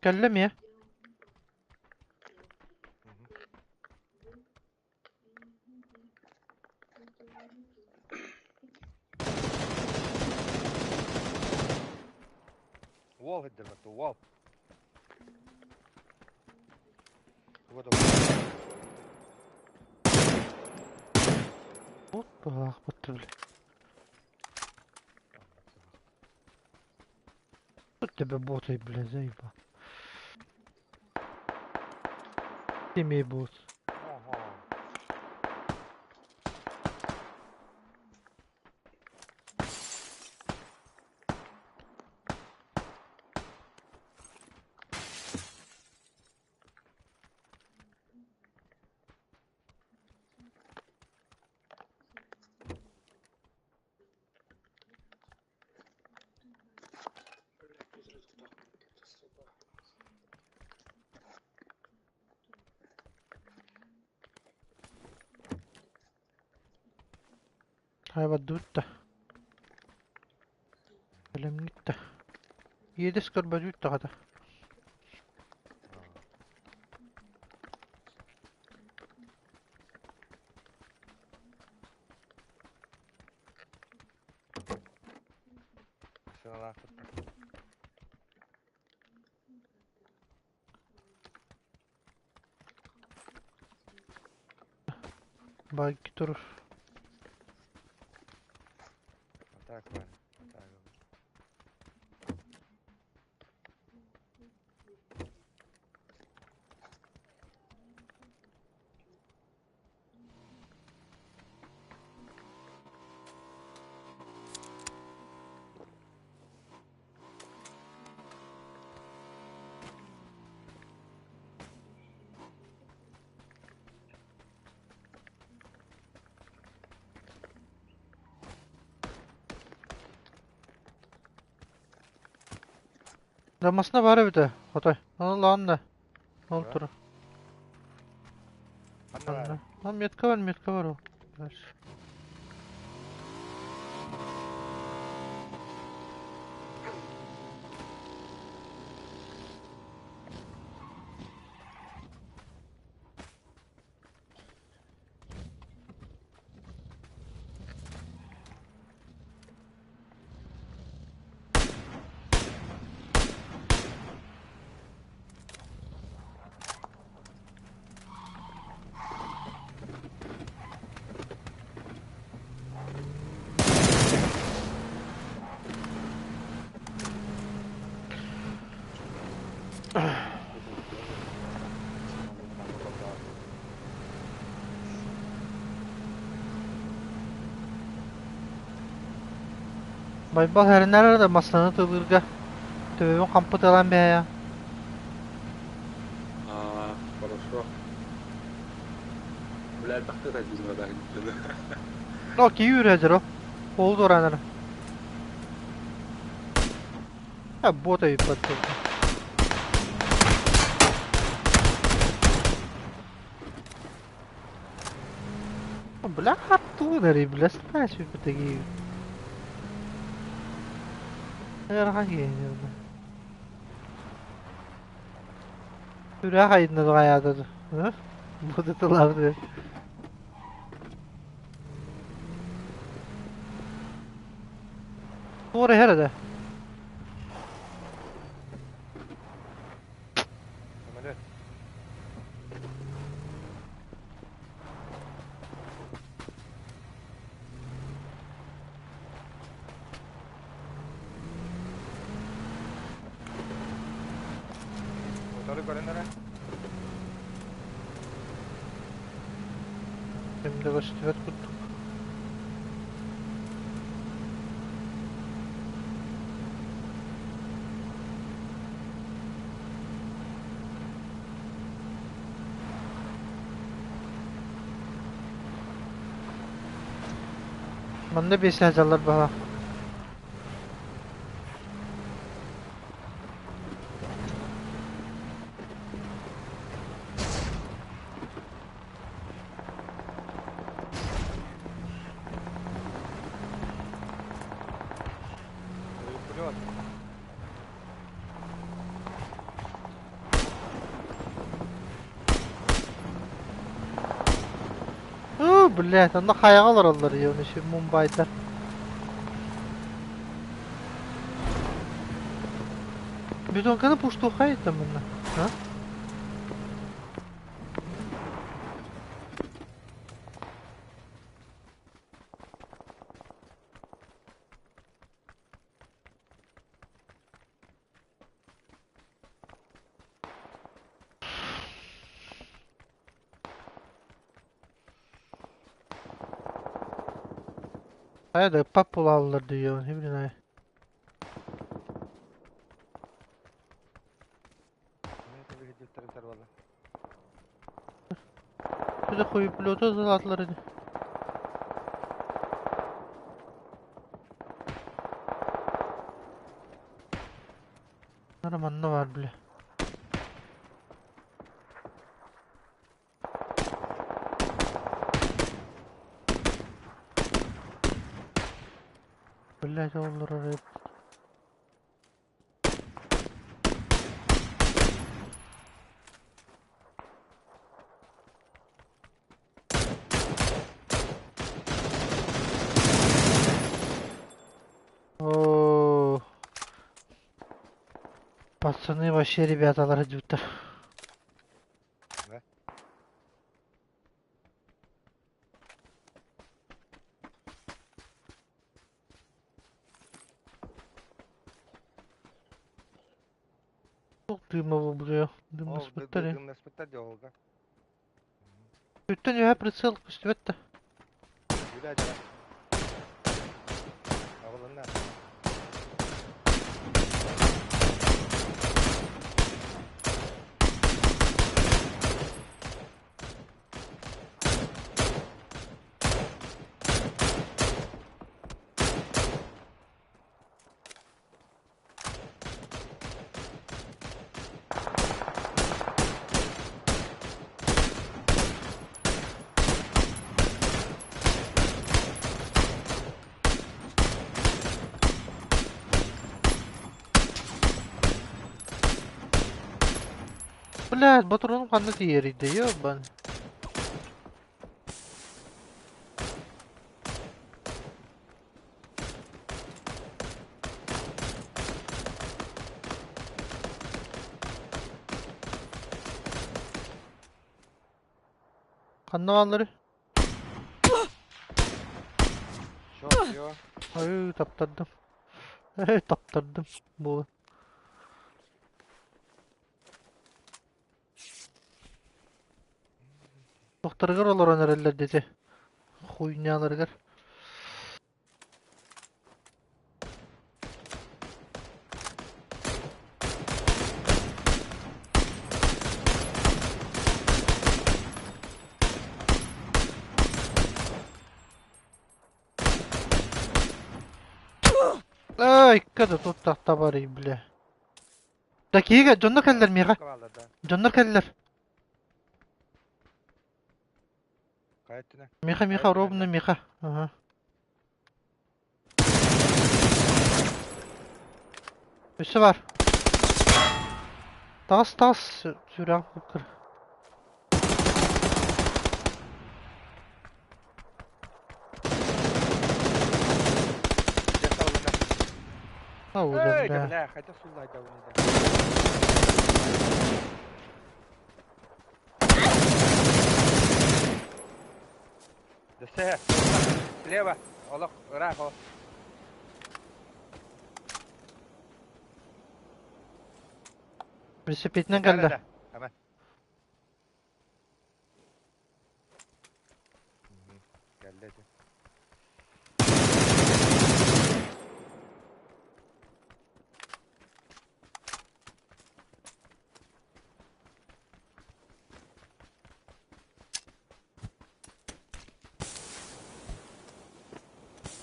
Кэллэ эмиэ. Уол сылдьар уол. Вот быһаахпыт бile. Тут тебе боты, бля, заеба. Имей бот. Ага. Хайба дуутта. Бэлэмнитта. Иэдэс көрбөдүүт даҕата. Сыналаахпыт. Байки турur. Атак бар. Атак. Damasına var bir de. Hatay. Lan lan da. Ol Да. tur. Ханна баар? Lan metka var metka var o. Ver. Байбал хэринэр да масланы тылырга. Төбөбүн хампыт ылан бэйэ. А, хорошо. Бля, элбэхтик айтбытым эбээт. Но кии үрәдер о. Ол доранар. Ha bota yıprattı. Бля, хаттуунар бля, знаешь, такие. Ыарахан Үрэх айдына аятыр. Бу тыларды. Doğru herhalde. Самолет. Моторы көрөн эрэ. Şimdi gösterip kuttuk. Манна бесәжалар баха. Пулемет. Блядь, онно хайаҕа олороллор ёбаный Мумбайдар. Бетонканы пуштуоххай там манна. А? Хайа да ыппат буолаллар дии, не билин Bize koyup pilotu attılar hadi. Манна бар бile. Блядь, оллар О, пацаны вообще ребяталар идут. Да? Çok дымово бля. Ол Дымнаспыттар. дымнаспыттар дьоҕулга. Үттен үһэ прицел көстүбэт да. Үлэ дьара. Аҕылынна. Блядь, батронум ханна тиэрийдэ, ёбан. Ханна бааллары? Шок, yo. Ай, таптардым. Эй, таптардым. Буолан. Тохторугар олорон эрэллэр диэти. Хуйняларыгар. Ай, када тут тахтабарый, бля. Да киһигэ дьоннор кэллэр миэхэ. Каваллар да. Дьоннор кэллэр. Хайаттына. Миэхэ, миэхэ, ровно миэхэ. Ага. Өссө бар. Таас, таас. Сүрэҕим куккар. Эй, бля. бля, хотя суллай да унда. Десе. Слева. Олох, рахо. Велосипединэн кэллэ. Hemen. Geldi.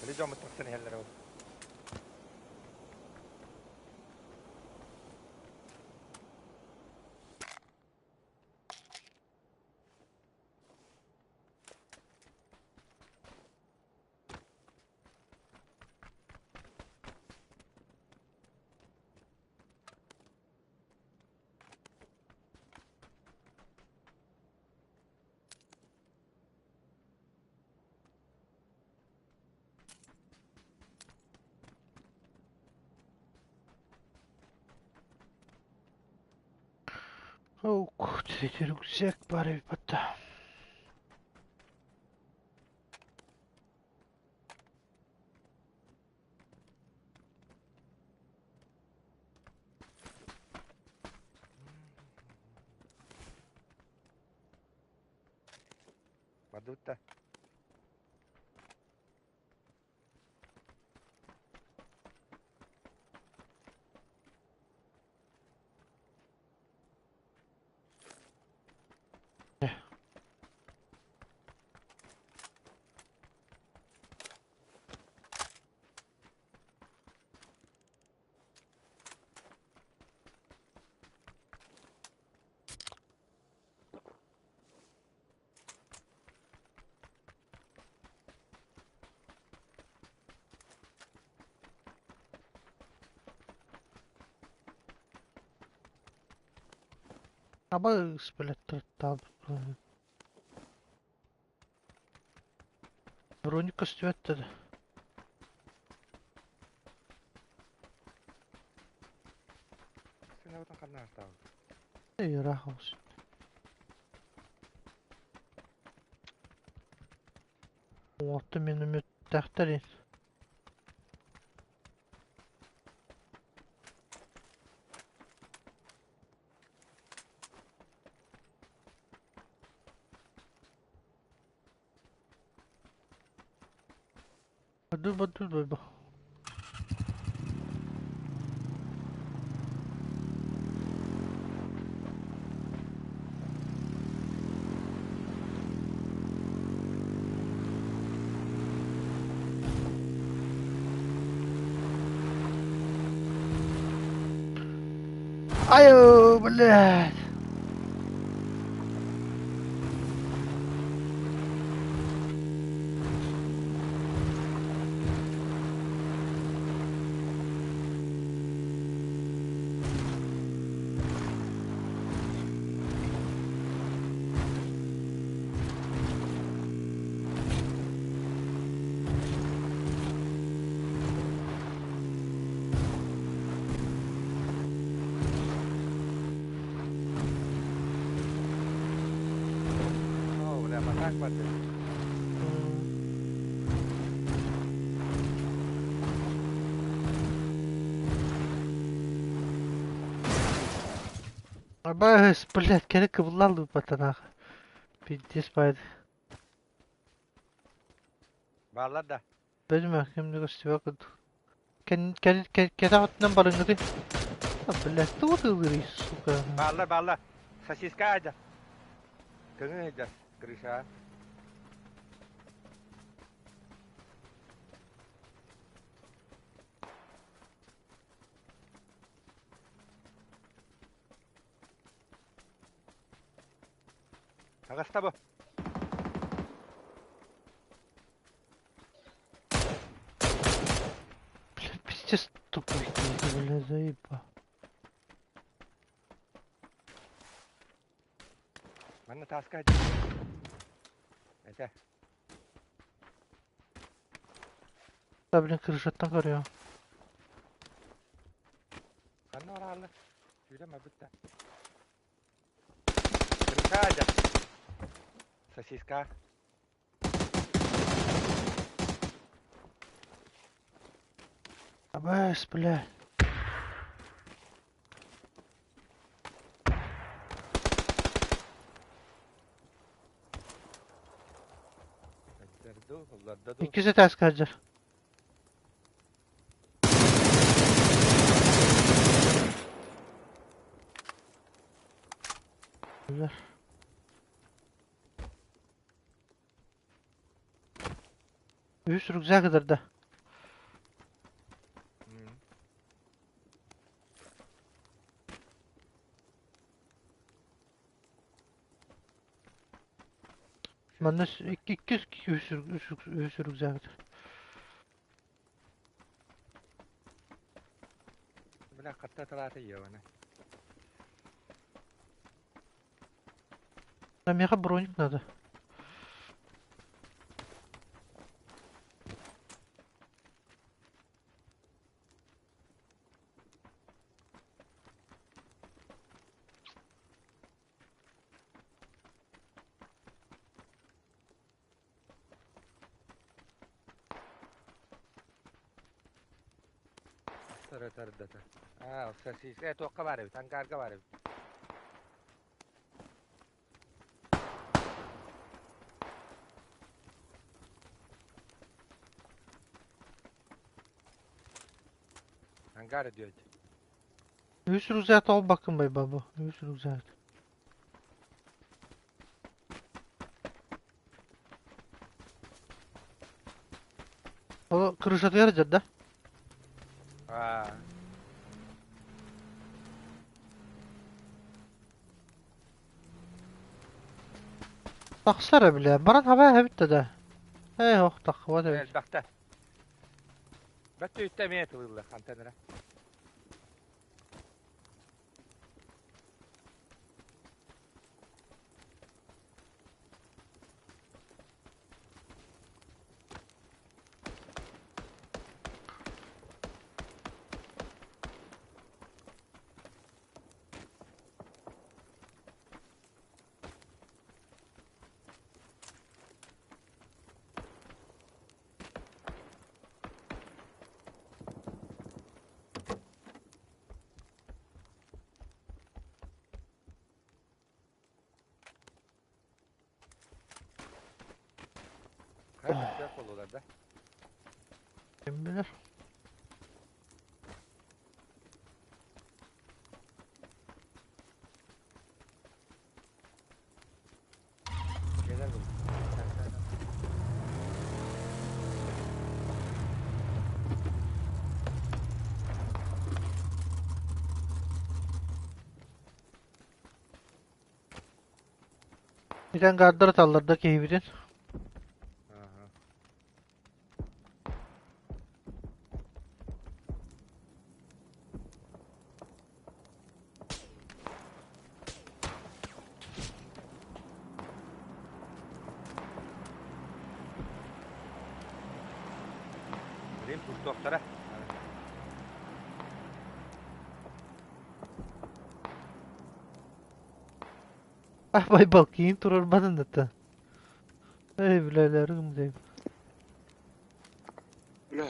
Били дьоммут тахсан иһэллэр ол. Ок, рюкзак баар эбит батта. Бардыбыт да. Абыс, блядь, Броник көстүбэт да. Сыҥабытын ханна аһартаабыт? Ыраах олус. Уотту минометтаахтар Баду баду баду. Айо, блядь. Оо, бля, матаак барды. Абаас, блядь, кэрэ кыбыллаал ыыппатанаах. Пиздец баайд. Бааллар да. Бэлмэ, ким да көстүбэт курдук. Кэн кэн кэтэх өттүнэн барыҥҥытый. А, блядь, тугу тыылыырый, сука. Бааллар, бааллар. Сосиска айда. Көҥү сылдьар, крыша. Таҕыста бу. Блядь, пиздец тупой ты, бля, заеба. Манна тааска Этэ. Да, блин, крышаттан көрүөм. Ханна барааллар? Сүүрэн барбыт да. Крыша дьэ. Сосиска. Абаас, бля. Өллөрдүү, ылларда дуу. Иккис этээскэ сылдьар. Үс рюкзак ытырда. Манна иккис үс рюкзак ытыр. Бля, хатта талаата иевана. А меха броник надо. Туохтара тардата. Аа, сосиска э, туохха баар эбит, ангарга баар эбит. Ангар диэт. Үс рюкзак толбаккын бай бабу. Үс рюкзак. Ол крышатыгар дьэр да? Аа. Тахсар бile. Баран хаба эбит да. Эй ох таххыбат эбит. Элбэхтэ. Бэт үттэ эмиэ тылылла хантан эрэ. Хайдах буоллулар да? Kim bilir. Кэлэр буоллулар. Итэн гардара талларда киһибитин. Аха. Билим пустуохтара. Ah Baybal кийин турарбатын да. Эй билэлэрим дейм. Бля,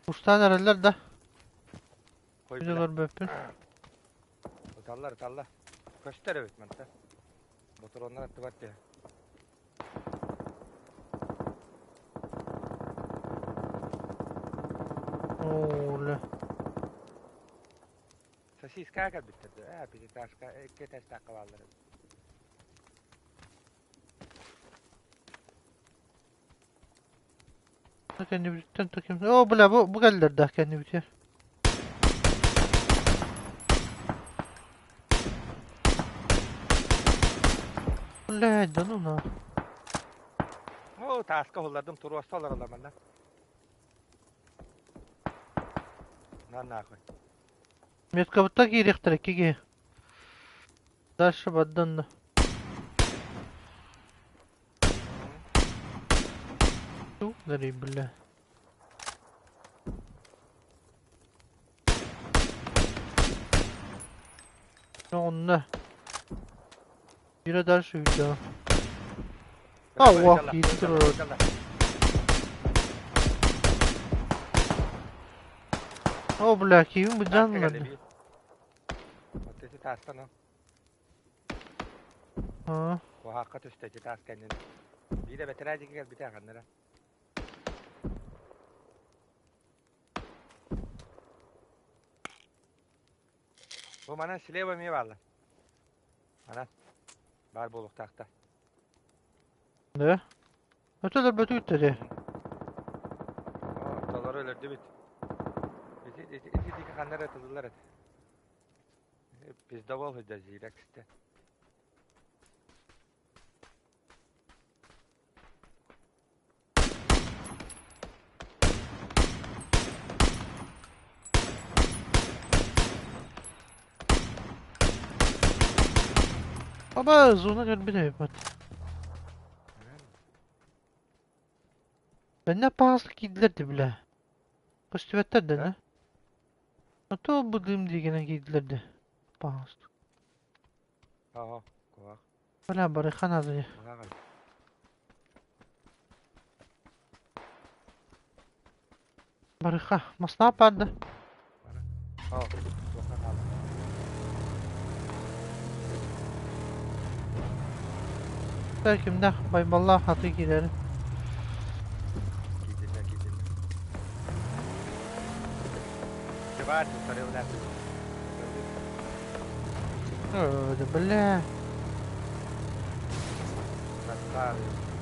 Устан эрэллэр да. Хой Биле бля. көрбөппүн. Ыталлар, ыталлар. Көстөр эбит манта. Ботуруоннар аттыбат дии. Оля. Сосиска кэлбиттэр дии. Ээ, пятиэтажка, икки этажтаахха бааллар эбит. Кэннибититтэн таким. О, бля, бу бу кэллэр да кэннибитигэр. Бля, да ну на. Оо, тааска уһуллардым, туруоста олороллор манна. На нахуй. Меткабытта киириэхтэрэ киги. Дальше баддан да. Дари, бля. Онно. Бире дальше үйдө. Аллах, киирэн турар. О, бля, киһим быдьаан ылар. Ити таастан ол. Аа. Уһаахха түстэ ити таас кэннин. Биирэ бэтэрээ диэки кэлбитэ ханнара. Бу манан слева эмиэ бааллар. Манан баар буолуохтаахтар. Да? Өтөлөр бөтүүттэ дии. Оо, толору өлөрдүбүт. Ити ити ити диэки ханна эрэ тыллар этэ. Пиздобол сылдьар зирэкстэ. Аба, зона кэлбит эбит. Бэннэ паас киирдилэр дии бля. Көстүбэттэр да Да? А то бу дым диигинэн киирдилэр дии. Паас. Ага, куһах. Бля, барыха надо. Маһаҕай. Барыха. Масна парды. Бара. О, туохха хаалла. Кимдэх Байбаллаах хаты киирэр. Киирдиннэ, киирдиннэ. Бар, тарелка. Өө, бля.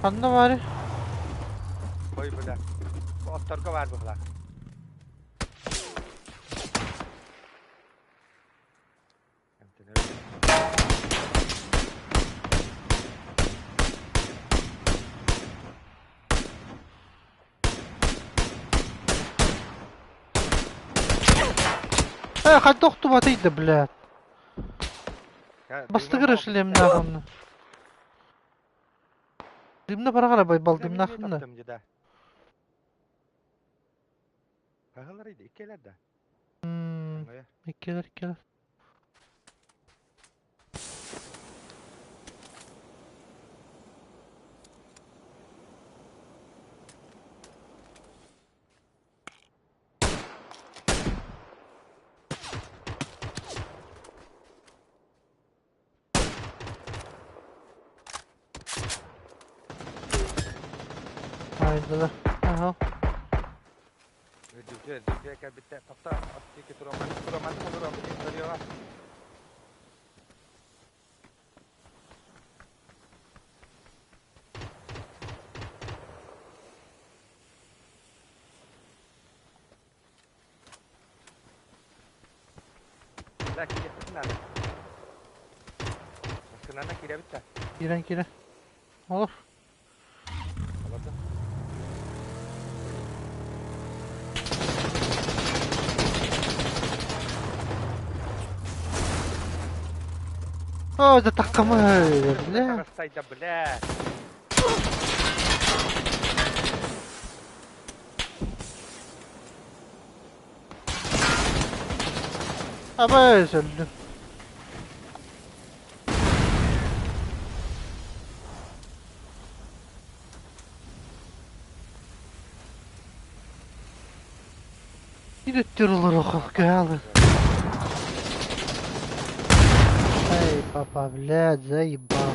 Ханна баары? Ой, бля. Отторго бар быһылаах. Э, хайдах охтубатый да, блядь. Бастыгыр шлемнээх онно. Дымна бараҕара Байбал дымнаахына. Хаһылар иди, иккилэр да. Иккилэр, иккилэр. Айдылар. Аха. Үрдүккэ, үрдүккэ кэлбиттэ. Тохто, от диэки туруом, туруом, туруом, туруом. Да, кириэхпитин наада. Массыынаны киирэбит да. Киирэн киирэн. Олор. Олордум. О, да таккамы, бля. Таҕыстайда, бля. Абай өлдүм. Bir öttürülür okul калы. Эй, папа, блядь, заебал.